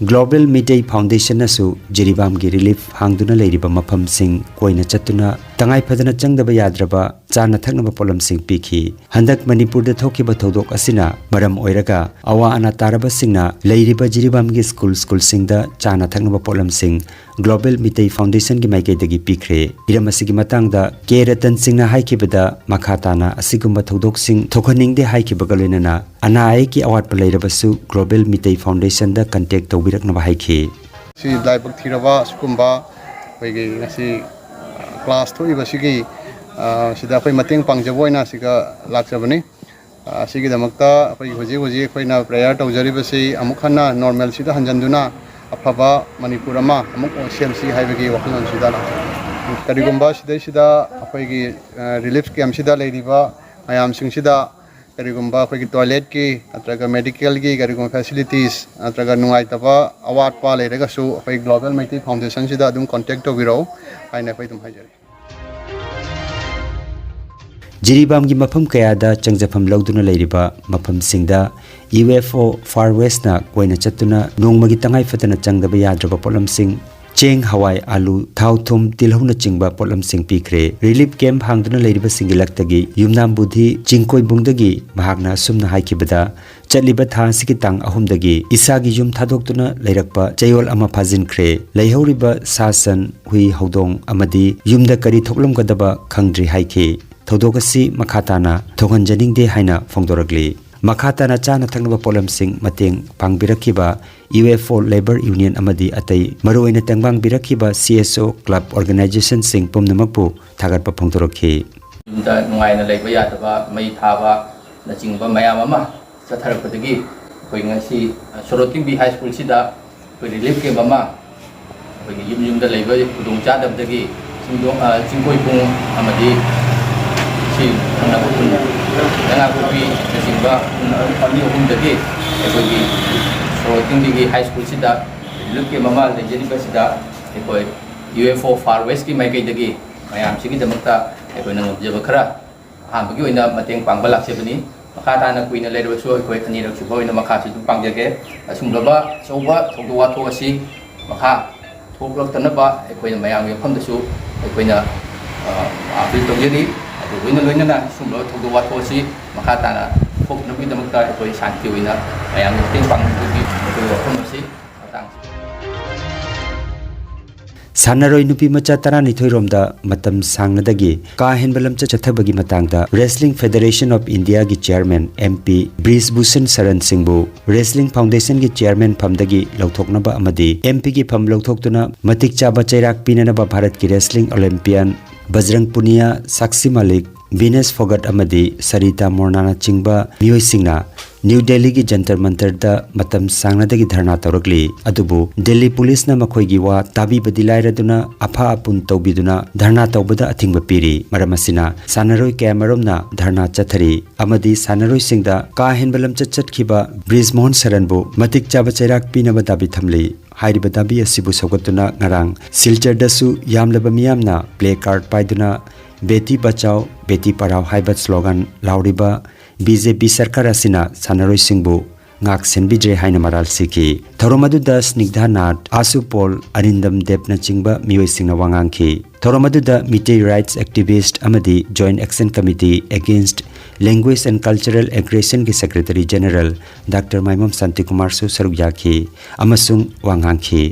ꯒ꯭ꯂꯣꯕꯦꯜ ꯃꯤꯇꯩ ꯐꯥꯎꯟꯗꯦꯁꯟꯅꯁꯨ ꯖꯤꯔꯤꯕꯥꯝꯒꯤ ꯔꯤꯂꯤꯐ ꯍꯥꯡꯗꯨꯅ ꯂꯩꯔꯤꯕ ꯃꯐꯝꯁꯤꯡ ꯀꯣꯏꯅ ꯆꯠꯇꯨꯅ ꯇꯉꯥꯏ ꯐꯗꯅ ꯆꯪꯗꯕ ꯌꯥꯗ꯭ꯔꯕ ꯆꯥꯅ ꯊꯛꯅꯕ ꯄꯣꯠꯂꯝꯁꯤꯡ ꯄꯤꯈꯤ꯫ ꯍꯟꯗꯛ ꯃꯅꯤꯄꯨꯔꯗ ꯊꯣꯛꯈꯤꯕ ꯊꯧꯗꯣꯛ ꯑꯁꯤꯅ ꯃꯔꯝ ꯑꯣꯏꯔꯒ ꯑꯋꯥ ꯑꯅꯥ ꯇꯥꯔꯕꯁꯤꯡꯅ ꯂꯩꯔꯤꯕ ꯖꯤꯔꯤꯕꯥꯝꯒꯤ ꯁ꯭ꯀꯨꯜ ꯁ꯭ꯀꯨꯜꯁꯤꯡꯗ ꯆꯥꯅ ꯊꯛꯅꯕ ꯄꯣꯠꯂꯝꯁꯤꯡ ꯒ꯭ꯂꯣꯕꯦꯜ ꯃꯤꯇꯩ ꯐꯥꯎꯟꯗꯦꯁꯟꯒꯤ ꯃꯥꯏꯀꯩꯗꯒꯤ ꯄꯤꯈ꯭ꯔꯦ꯫ ꯍꯤꯔꯝ ꯑꯁꯤꯒꯤ ꯃꯇꯥꯡꯗ ꯀꯦ ꯔꯇꯟ ꯁꯤꯡꯅ ꯍꯥꯏꯈꯤꯕꯗ, ꯃꯈꯥ ꯇꯥꯅ ꯑꯁꯤꯒꯨꯝꯕ ꯊꯧꯗꯣꯛꯁꯤꯡ ꯊꯣꯛꯍꯟꯅꯤꯡꯗꯦ ꯍꯥꯏꯈꯤꯕꯒ ꯂꯣꯏꯅꯅ ꯑꯅꯥ ꯑꯌꯦꯛꯀꯤ ꯑꯋꯥꯠꯄ ꯂꯩꯔꯕꯁꯨ ꯒ꯭ꯂꯣꯕꯦꯜ ꯃꯤꯇꯩ ꯐꯥꯎꯟꯗꯦꯁꯟꯗ ꯀꯟꯇꯦꯛ ꯇꯧꯕꯤꯔꯛꯅꯕ ꯍꯥꯏꯈꯤ꯫ ꯁꯤ ꯂꯥꯏꯕꯛ ꯊꯤꯔꯕ ꯑꯁꯤꯒꯨꯝꯕ ꯑꯩꯈꯣꯏꯒꯤ ꯉꯁꯤ ꯀ꯭ꯂꯥꯁ ꯊꯣꯛꯏꯕꯁꯤꯒꯤ, ꯑ, ꯁꯤꯗ ꯑꯩꯈꯣꯏ ꯃꯇꯦꯡ ꯄꯥꯡꯖꯕ ꯑꯣꯏꯅ ꯁꯤꯒ ꯂꯥꯛꯆꯕꯅꯤ꯫ ꯑ, ꯑꯁꯤꯒꯤꯗꯃꯛꯇ ꯑꯩꯈꯣꯏꯒꯤ ꯍꯧꯖꯤꯛ ꯍꯧꯖꯤꯛ ꯑꯩꯈꯣꯏꯅ ꯄ꯭ꯔꯦꯌꯔ ꯇꯧꯖꯔꯤꯕꯁꯤ ꯑꯃꯨꯛ ꯍꯟꯅ ꯅꯣꯔꯃꯦꯜꯁꯤꯗ ꯍꯟꯖꯤꯟꯗꯨꯅ ꯑꯐꯕ ꯃꯅꯤꯄꯨꯔ ꯑꯃ ꯑꯃꯨꯛ ꯁꯦꯝꯁꯤ ꯍꯥꯏꯕꯒꯤ ꯋꯥꯈꯜꯂꯣꯟꯁꯤꯗ ꯂꯥꯛꯆꯕꯅꯤ꯫ ꯀꯔꯤꯒꯨꯝꯕ ꯁꯤꯗꯩꯁꯤꯗ ꯑꯩꯈꯣꯏꯒꯤ, ꯑ, ꯔꯤꯂꯤꯐ ꯀꯦꯝꯁꯤꯗ ꯂꯩꯔꯤꯕ ꯃꯌꯥꯝꯁꯤꯡꯁꯤꯗ ꯀꯔꯤꯒꯨꯝꯕ ꯑꯩꯈꯣꯏꯒꯤ ꯇꯣꯏꯂꯦꯠꯀꯤ ꯅꯠꯇ꯭ꯔꯒ ꯃꯦꯗꯤꯀꯦꯜꯒꯤ ꯀꯔꯤꯒꯨꯝꯕ ꯐꯦꯁꯤꯂꯤꯇꯤꯁ ꯅꯠꯇ꯭ꯔꯒ ꯅꯨꯡꯉꯥꯏꯇꯕ ꯑꯋꯥꯠꯄ ꯂꯩꯔꯒꯁꯨ ꯑꯩꯈꯣꯏ ꯒ꯭ꯂꯣꯕꯦꯜ ꯃꯩꯇꯩ ꯐꯥꯎꯟꯗꯦꯁꯟꯁꯤꯗ ꯑꯗꯨꯝ ꯀꯣꯟꯇꯦꯛ ꯇꯧꯕꯤꯔꯛꯎ ꯍꯥꯏꯅ ꯑꯩꯈꯣꯏ ꯑꯗꯨꯝ ꯍꯥꯏꯖꯔꯤ꯫ ꯖꯤꯔꯤꯕꯥꯝꯒꯤ ꯃꯐꯝ ꯀꯌꯥꯗ ꯆꯪꯖꯐꯝ ꯂꯧꯗꯨꯅ ꯂꯩꯔꯤꯕ ꯃꯐꯝꯁꯤꯡꯗ ꯌꯨ ꯑꯦꯐ ꯑꯣ ꯐꯥꯔ ꯋꯦꯁꯅ ꯀꯣꯏꯅ ꯆꯠꯇꯨꯅ ꯅꯣꯡꯃꯒꯤ ꯇꯉꯥꯏ ꯐꯗꯅ ꯆꯪꯗꯕ ꯌꯥꯗ꯭ꯔꯕ ꯄꯣꯠꯂꯝꯁꯤꯡ, ꯆꯦꯡ, ꯍꯋꯥꯏ, ꯑꯥꯂꯨ, ꯊꯥꯎ, ꯊꯨꯝ, ꯇꯤꯜꯍꯧꯅꯆꯤꯡꯕ ꯄꯣꯠꯂꯝꯁꯤꯡ ꯄꯤꯈ꯭ꯔꯦ꯫ ꯔꯤꯂꯤꯐ ꯀꯦꯝꯞ ꯍꯥꯡꯗꯨꯅ ꯂꯩꯔꯤꯕꯁꯤꯡꯒꯤ ꯂꯛꯇꯒꯤ ꯌꯨꯝꯅꯥꯝ ꯕꯨꯙꯤ ꯆꯤꯡꯀꯣꯏꯕꯨꯡꯗꯒꯤ ꯃꯍꯥꯛꯅ ꯑꯁꯨꯝꯅ ꯍꯥꯏꯈꯤꯕꯗ, ꯆꯠꯂꯤꯕ ꯊꯥ ꯑꯁꯤꯒꯤ ꯇꯥꯡ ꯑꯍꯨꯝꯗꯒꯤ ꯏꯁꯥꯒꯤ ꯌꯨꯝ ꯊꯥꯗꯣꯛꯇꯨꯅ ꯂꯩꯔꯛꯄ ꯆꯌꯣꯜ ꯑꯃ ꯐꯥꯖꯤꯟꯈ꯭ꯔꯦ꯫ ꯂꯩꯍꯧꯔꯤꯕ ꯁꯥ ꯁꯟ, ꯍꯨꯏ, ꯍꯧꯗꯣꯡ ꯑꯃꯗꯤ ꯌꯨꯝꯗ ꯀꯔꯤ ꯊꯣꯛꯂꯝꯒꯗꯕ ꯈꯪꯗ꯭ꯔꯤ ꯍꯥꯏꯈꯤ꯫ ꯊꯧꯗꯣꯛ ꯑꯁꯤ ꯃꯈꯥ ꯇꯥꯅ ꯊꯣꯛꯍꯟꯖꯅꯤꯡꯗꯦ ꯍꯥꯏꯅ ꯐꯣꯡꯗꯣꯔꯛꯂꯤ꯫ ꯃꯈꯥ ꯇꯥꯅ ꯆꯥꯅ ꯊꯛꯅꯕ ꯄꯣꯠꯂꯝꯁꯤꯡ ꯃꯇꯦꯡ ꯄꯥꯡꯕꯤꯔꯛꯈꯤꯕ U F O labour union ꯑꯃꯗꯤ ꯑꯇꯩ ꯃꯔꯨꯑꯣꯏꯅ ꯇꯦꯡꯕꯥꯡꯕꯤꯔꯛꯈꯤꯕ ꯁꯤ ꯑꯦꯁ ꯑꯣ ꯀ꯭ꯂꯕ ꯑꯣꯔꯒꯅꯥꯏꯖꯦꯁꯟꯁꯤꯡ ꯄꯨꯝꯅꯃꯛꯄꯨ ꯊꯥꯒꯠꯄ ꯐꯣꯡꯗꯣꯔꯛꯈꯤ꯫ ꯌꯨꯝꯗ ꯅꯨꯡꯉꯥꯏꯅ ꯂꯩꯕ ꯌꯥꯗꯕ, ꯃꯩ ꯊꯥꯕꯅꯆꯤꯡꯕ ꯃꯌꯥꯝ ꯑꯃ ꯆꯠꯊꯔꯛꯄꯗꯒꯤ ꯑꯩꯈꯣꯏ ꯉꯁꯤ ꯁꯣꯔꯣꯛ ꯇꯤꯡꯕꯤ ꯍꯥꯏ ꯁ꯭ꯀꯨꯜꯁꯤꯗ ꯑꯩꯈꯣꯏ ꯔꯤꯂꯤꯐ ꯀꯦꯝꯞ ꯑꯃ ꯑꯩꯈꯣꯏꯒꯤ ꯌꯨꯝ ꯌꯨꯝꯗ ꯂꯩꯕ ꯈꯨꯗꯣꯡ ꯆꯥꯗꯕꯗꯒꯤ ꯆꯤꯡꯗꯣꯡ-, ꯑ, ꯆꯤꯡꯀꯣꯏꯄꯨꯡ ꯑꯃꯗꯤ ꯁꯤ ꯊꯪꯅꯕ ꯈꯨꯟ ꯂꯩꯉꯥꯛꯄꯣꯛꯄꯤꯅꯆꯤꯡꯕ ꯈꯨꯟ ꯑꯅꯤ ꯑꯍꯨꯝꯗꯒꯤ ꯑꯩꯈꯣꯏꯒꯤ ꯁꯣꯔꯣꯛ ꯇꯤꯡꯕꯤꯒꯤ ꯍꯥꯏ ꯁ꯭ꯀꯨꯜꯁꯤꯗ ꯔꯤꯂꯤꯐ ꯀꯦꯝꯞ ꯑꯃ ꯂꯩꯖꯔꯤꯕꯁꯤꯗ ꯑꯩꯈꯣꯏ ꯌꯨ ꯑꯦꯐ ꯑꯣ ꯐꯥꯔ ꯋꯦꯁꯀꯤ ꯃꯥꯏꯀꯩꯗꯒꯤ ꯃꯌꯥꯝꯁꯤꯒꯤꯗꯃꯛꯇ ꯑꯩꯈꯣꯏꯅ ꯉꯝꯖꯕ ꯈꯔ ꯑꯍꯥꯟꯕꯒꯤ ꯑꯣꯏꯅ ꯃꯇꯦꯡ ꯄꯥꯡꯕ ꯂꯥꯛꯆꯕꯅꯤ꯫ ꯃꯈꯥ ꯇꯥꯅ ꯀꯨꯏꯅ ꯂꯩꯔꯕꯁꯨ ꯑꯩꯈꯣꯏ ꯑꯅꯤꯔꯛ ꯁꯨꯕ ꯑꯣꯏꯅ ꯃꯈꯥꯁꯨ ꯑꯗꯨꯝ ꯄꯥꯡꯖꯒꯦ꯫ ꯑꯁꯨꯝꯂꯕ ꯑꯆꯧꯕ ꯊꯧꯗꯣꯛ ꯋꯥꯊꯣꯛ ꯑꯁꯤ ꯃꯈꯥ ꯊꯣꯛꯂꯛꯇꯅꯕ ꯑꯩꯈꯣꯏꯅ ꯃꯌꯥꯝꯒꯤ ꯃꯐꯝꯗꯁꯨ ꯑꯩꯈꯣꯏꯅ, ꯑ, ꯑꯄꯤꯜ ꯇꯧꯖꯔꯤ꯫ ꯑꯗꯨ ꯂꯣꯏꯅ ꯂꯣꯏꯅꯅ ꯁꯨꯝꯕ ꯊꯧꯗꯣꯛ ꯋꯥꯊꯣꯛ ꯑꯁꯤ ꯃꯈꯥ ꯇꯥꯅ ꯊꯣꯛꯇꯅꯕꯒꯤꯗꯃꯛꯇ ꯑꯩꯈꯣꯏ ꯁꯥꯟꯇꯤ ꯑꯣꯏꯅ ꯃꯌꯥꯝꯒꯤ ꯃꯇꯦꯡ ꯄꯥꯡꯅꯕꯒꯤ ꯑꯩꯈꯣꯏꯒꯤ ꯋꯥꯐꯝ ꯑꯁꯤ ꯃꯇꯥꯡ ꯁꯥꯟꯅꯔꯣꯏ ꯅꯨꯄꯤ ꯃꯆꯥ ꯇꯔꯥꯅꯤꯊꯣꯏ ꯔꯣꯝꯗ ꯃꯇꯝ ꯁꯥꯡꯅꯗꯒꯤ ꯀꯥ ꯍꯦꯟꯕ ꯂꯝꯆꯠ ꯆꯠꯊꯕꯒꯤ ꯃꯇꯥꯡꯗ Wrestling Federation of India ꯒꯤ chairman M P Brij Bhushan Sharan ꯁꯤꯡꯕꯨ Wrestling Foundation ꯒꯤ ꯆꯤꯌꯥꯔꯃꯦꯟ ꯐꯝꯗꯒꯤ ꯂꯧꯊꯣꯛꯅꯕ ꯑꯃꯗꯤ ꯑꯦꯝ ꯄꯤ ꯒꯤ ꯐꯝ ꯂꯧꯊꯣꯛꯇꯨꯅ ꯃꯇꯤꯛ ꯆꯥꯕ ꯆꯩꯔꯥꯛ ꯄꯤꯅꯅꯕ ꯚꯥꯔꯠꯀꯤ wrestling Olympian ꯕꯖꯔꯪ ꯄꯨꯅꯤꯌꯥ, ꯁꯥꯛꯁꯤ ꯃꯥꯂꯤꯛ, ꯚꯤꯅꯦꯁ ꯐꯣꯒꯠ ꯑꯃꯗꯤ ꯁꯔꯤꯇꯥ ꯃꯣꯔꯅꯥꯅꯆꯤꯡꯕ ꯃꯤꯑꯣꯏꯁꯤꯡꯅ ꯅ꯭ꯌꯨ ꯗꯦꯜꯂꯤꯒꯤ ꯖꯟꯇꯔ ꯃꯟꯇꯔꯗ ꯃꯇꯝ ꯁꯥꯡꯅꯗꯒꯤ ꯙꯔꯅꯥ ꯇꯧꯔꯛꯂꯤ꯫ ꯑꯗꯨꯕꯨ ꯗꯦꯜꯂꯤ ꯄꯨꯂꯤꯁꯅ ꯃꯈꯣꯏꯒꯤ ꯋꯥ ꯇꯥꯕꯤꯕꯗꯤ ꯂꯥꯏꯔꯗꯨꯅ ꯑꯐ ꯑꯄꯨꯟ ꯇꯧꯕꯤꯗꯨꯅ ꯙꯔꯅꯥ ꯇꯧꯕꯗ ꯑꯊꯤꯡꯕ ꯄꯤꯔꯤ꯫ ꯃꯔꯝ ꯑꯁꯤꯅ ꯁꯥꯟꯅꯔꯣꯏ ꯀꯌꯥꯃꯔꯨꯝꯅ ꯙꯔꯅꯥ ꯆꯠꯊꯔꯤ ꯑꯃꯗꯤ ꯁꯥꯟꯅꯔꯣꯏꯁꯤꯡꯗ ꯀꯥ ꯍꯦꯟꯕ ꯂꯝꯆꯠ ꯆꯠꯈꯤꯕ ꯕ꯭ꯔꯤꯖ ꯃꯣꯍꯟ ꯁꯔꯟꯕꯨ ꯃꯇꯤꯛ ꯆꯥꯕ ꯆꯩꯔꯥꯛ ꯄꯤꯅꯕ ꯗꯥꯕꯤ ꯊꯝꯂꯤ꯫ ꯍꯥꯏꯔꯤꯕ ꯗꯥꯕꯤ ꯑꯁꯤꯕꯨ ꯁꯧꯒꯠꯇꯨꯅ ꯉꯔꯥꯡ ꯁꯤꯜꯆꯔꯗꯁꯨ ꯌꯥꯝꯂꯕ ꯃꯤꯌꯥꯝꯅ ꯄ꯭ꯂꯦ ꯀꯥꯔꯗ ꯄꯥꯏꯗꯨꯅ ꯕꯦꯇꯤ ꯕꯆꯥꯎ, ꯕꯦꯇꯤ ꯄꯔꯥꯎ ꯍꯥꯏꯕ ꯁ꯭ꯂꯣꯒꯥꯟ ꯂꯥꯎꯔꯤꯕ ꯕꯤ ꯖꯦ ꯄꯤ ꯁꯔꯀꯥꯔ ꯑꯁꯤꯅ ꯁꯥꯟꯅꯔꯣꯏꯁꯤꯡꯕꯨ ꯉꯥꯛ ꯁꯦꯟꯕꯤꯗ꯭ꯔꯦ ꯍꯥꯏꯅ ꯃꯔꯥꯜ ꯁꯤꯈꯤ꯫ ꯊꯧꯔꯝ ꯑꯗꯨꯗ ꯁ꯭ꯅꯤꯒꯙꯥ ꯅꯥꯊ, ꯑꯥꯁꯨ ꯄꯣꯜ, ꯑꯔꯤꯟꯗꯝ ꯗꯦꯕꯅꯆꯤꯡꯕ ꯃꯤꯑꯣꯏꯁꯤꯡꯅ ꯋꯥ ꯉꯥꯡꯈꯤ꯫ ꯊꯧꯔꯝ ꯑꯗꯨꯗ ꯃꯤꯇꯩ ꯔꯥꯏꯠꯁ ꯑꯦꯛꯇꯤꯚꯤꯁ꯭ꯠ ꯑꯃꯗꯤ Joint Action Committee Against Language and Cultural Aggressionꯒꯤ Secretary General ꯗꯥꯛꯇꯔ ꯃꯥꯏꯃꯝ ꯁꯥꯟꯇꯤꯀꯨꯃꯥꯔꯁꯨ ꯁꯔꯨꯛ ꯌꯥꯈꯤ ꯑꯃꯁꯨꯡ ꯋꯥ ꯉꯥꯡꯈꯤ꯫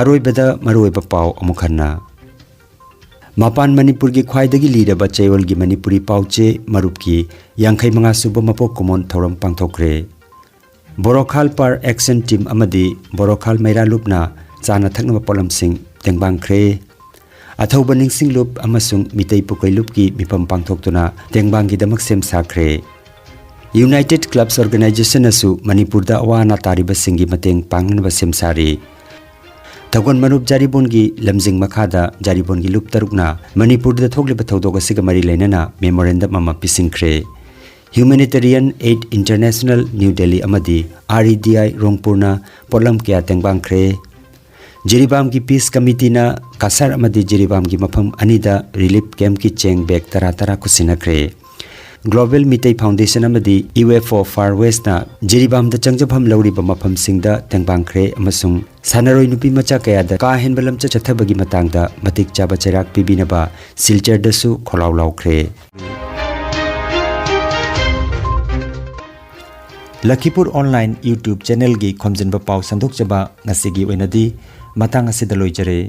ꯑꯔꯣꯏꯕꯗ ꯃꯔꯨꯑꯣꯏꯕ ꯄꯥꯎ ꯑꯃꯨꯛ ꯍꯟꯅ꯫ ꯃꯄꯥꯟ ꯃꯅꯤꯄꯨꯔꯒꯤ ꯈ꯭ꯋꯥꯏꯗꯒꯤ ꯂꯤꯔꯕ ꯆꯌꯣꯜꯒꯤ ꯃꯅꯤꯄꯨꯔꯤ ꯄꯥꯎꯆꯦ ꯃꯔꯨꯞꯀꯤ ꯌꯥꯡꯈꯩ ꯃꯉꯥ ꯁꯨꯕ ꯃꯄꯣꯛ ꯀꯨꯝꯑꯣꯟ ꯊꯧꯔꯝ ꯄꯥꯡꯊꯣꯛꯈ꯭ꯔꯦ꯫ ꯕꯣꯔꯣꯈꯥꯜ ꯄꯥꯔ ꯑꯦꯛꯁꯟ ꯇꯤꯝ ꯑꯃꯗꯤ ꯕꯣꯔꯣꯈꯥꯜ ꯃꯩꯔꯥ ꯂꯨꯞꯅ ꯆꯥꯅ ꯊꯛꯅꯕ ꯄꯣꯠꯂꯝꯁꯤꯡ ꯇꯦꯡꯕꯥꯡꯈ꯭ꯔꯦ꯫ ꯑꯊꯧꯕ ꯅꯤꯡꯁꯤꯡ ꯂꯨꯞ ꯑꯃꯁꯨꯡ ꯃꯤꯇꯩ ꯄꯨꯀꯩ ꯂꯨꯞꯀꯤ ꯃꯤꯐꯝ ꯄꯥꯡꯊꯣꯛꯇꯨꯅ ꯇꯦꯡꯕꯥꯡꯒꯤꯗꯃꯛ ꯁꯦꯝ ꯁꯥꯈ꯭ꯔꯦ꯫ ꯌꯨꯅꯥꯏꯇꯦꯗ ꯀ꯭ꯂꯕꯁ ꯑꯣꯔꯒꯅꯥꯏꯖꯦꯁꯟꯅꯁꯨ ꯃꯅꯤꯄꯨꯔꯗ ꯑꯋꯥ ꯑꯅꯥ ꯇꯥꯔꯤꯕꯁꯤꯡꯒꯤ ꯃꯇꯦꯡ ꯄꯥꯡꯅꯅꯕ ꯁꯦꯝ ꯁꯥꯔꯤ꯫ ꯊꯧꯒꯜ ꯃꯔꯨꯞ ꯖꯥꯔꯤꯕꯣꯟꯒꯤ ꯂꯝꯖꯤꯡ ꯃꯈꯥꯗ ꯖꯥꯔꯤꯕꯣꯟꯒꯤ ꯂꯨꯞ ꯇꯔꯨꯛꯅ ꯃꯅꯤꯄꯨꯔꯗ ꯊꯣꯛꯂꯤꯕ ꯊꯧꯗꯣꯛ ꯑꯁꯤꯒ ꯃꯔꯤ ꯂꯩꯅꯅ ꯃꯦꯃꯣꯔꯦꯟꯗꯝ ꯑꯃ ꯄꯤꯁꯤꯟꯈ꯭ꯔꯦ꯫ Humanitarian Aid International New Delhi ꯑꯃꯗꯤ R E D I ꯔꯣꯡꯄꯨꯔꯅ ꯄꯣꯠꯂꯝ ꯀꯌꯥ ꯇꯦꯡꯕꯥꯡꯈ꯭ꯔꯦ꯫ ꯖꯤꯔꯤꯕꯥꯝꯒꯤ ꯄꯤꯁ ꯀꯃꯤꯇꯤꯅ ꯀꯁꯥꯔ ꯑꯃꯗꯤ ꯖꯤꯔꯤꯕꯥꯝꯒꯤ ꯃꯐꯝ ꯑꯅꯤꯗ ꯔꯤꯂꯤꯐ ꯀꯦꯝꯞꯀꯤ ꯆꯦꯡ ꯕꯦꯒ ꯇꯔꯥ ꯇꯔꯥ ꯈꯨꯠꯁꯤꯟꯅꯈ꯭ꯔꯦ꯫ ꯒ꯭ꯂꯣꯕꯦꯜ ꯃꯤꯇꯩ ꯐꯥꯎꯟꯗꯦꯁꯟ ꯑꯃꯗꯤ ꯌꯨ ꯑꯦꯐ ꯑꯣ ꯐꯥꯔ ꯋꯦꯁꯅ ꯖꯤꯔꯤꯕꯥꯝꯗ ꯆꯪꯖꯐꯝ ꯂꯧꯔꯤꯕ ꯃꯐꯝꯁꯤꯡꯗ ꯇꯦꯡꯕꯥꯡꯈ꯭ꯔꯦ ꯑꯃꯁꯨꯡ ꯁꯥꯟꯅꯔꯣꯏ ꯅꯨꯄꯤ ꯃꯆꯥ ꯀꯌꯥꯗ ꯀꯥ ꯍꯦꯟꯕ ꯂꯝꯆꯠ ꯆꯠꯊꯕꯒꯤ ꯃꯇꯥꯡꯗ ꯃꯇꯤꯛ ꯆꯥꯕ ꯆꯩꯔꯥꯛ ꯄꯤꯕꯤꯅꯕ ꯁꯤꯜꯆꯔꯗꯁꯨ ꯈꯣꯜꯂꯥꯎ ꯂꯥꯎꯈ꯭ꯔꯦ꯫ ꯂꯈꯤꯄꯨꯔ ꯑꯣꯟꯂꯥꯏꯟ YouTube ꯆꯦꯅꯦꯜꯒꯤ ꯈꯣꯝꯖꯤꯟꯕ ꯄꯥꯎ ꯁꯟꯗꯣꯛꯆꯕ ꯉꯁꯤꯒꯤ ꯑꯣꯏꯅꯗꯤ ꯃꯇꯥꯡ ꯑꯁꯤꯗ ꯂꯣꯏꯖꯔꯦ꯫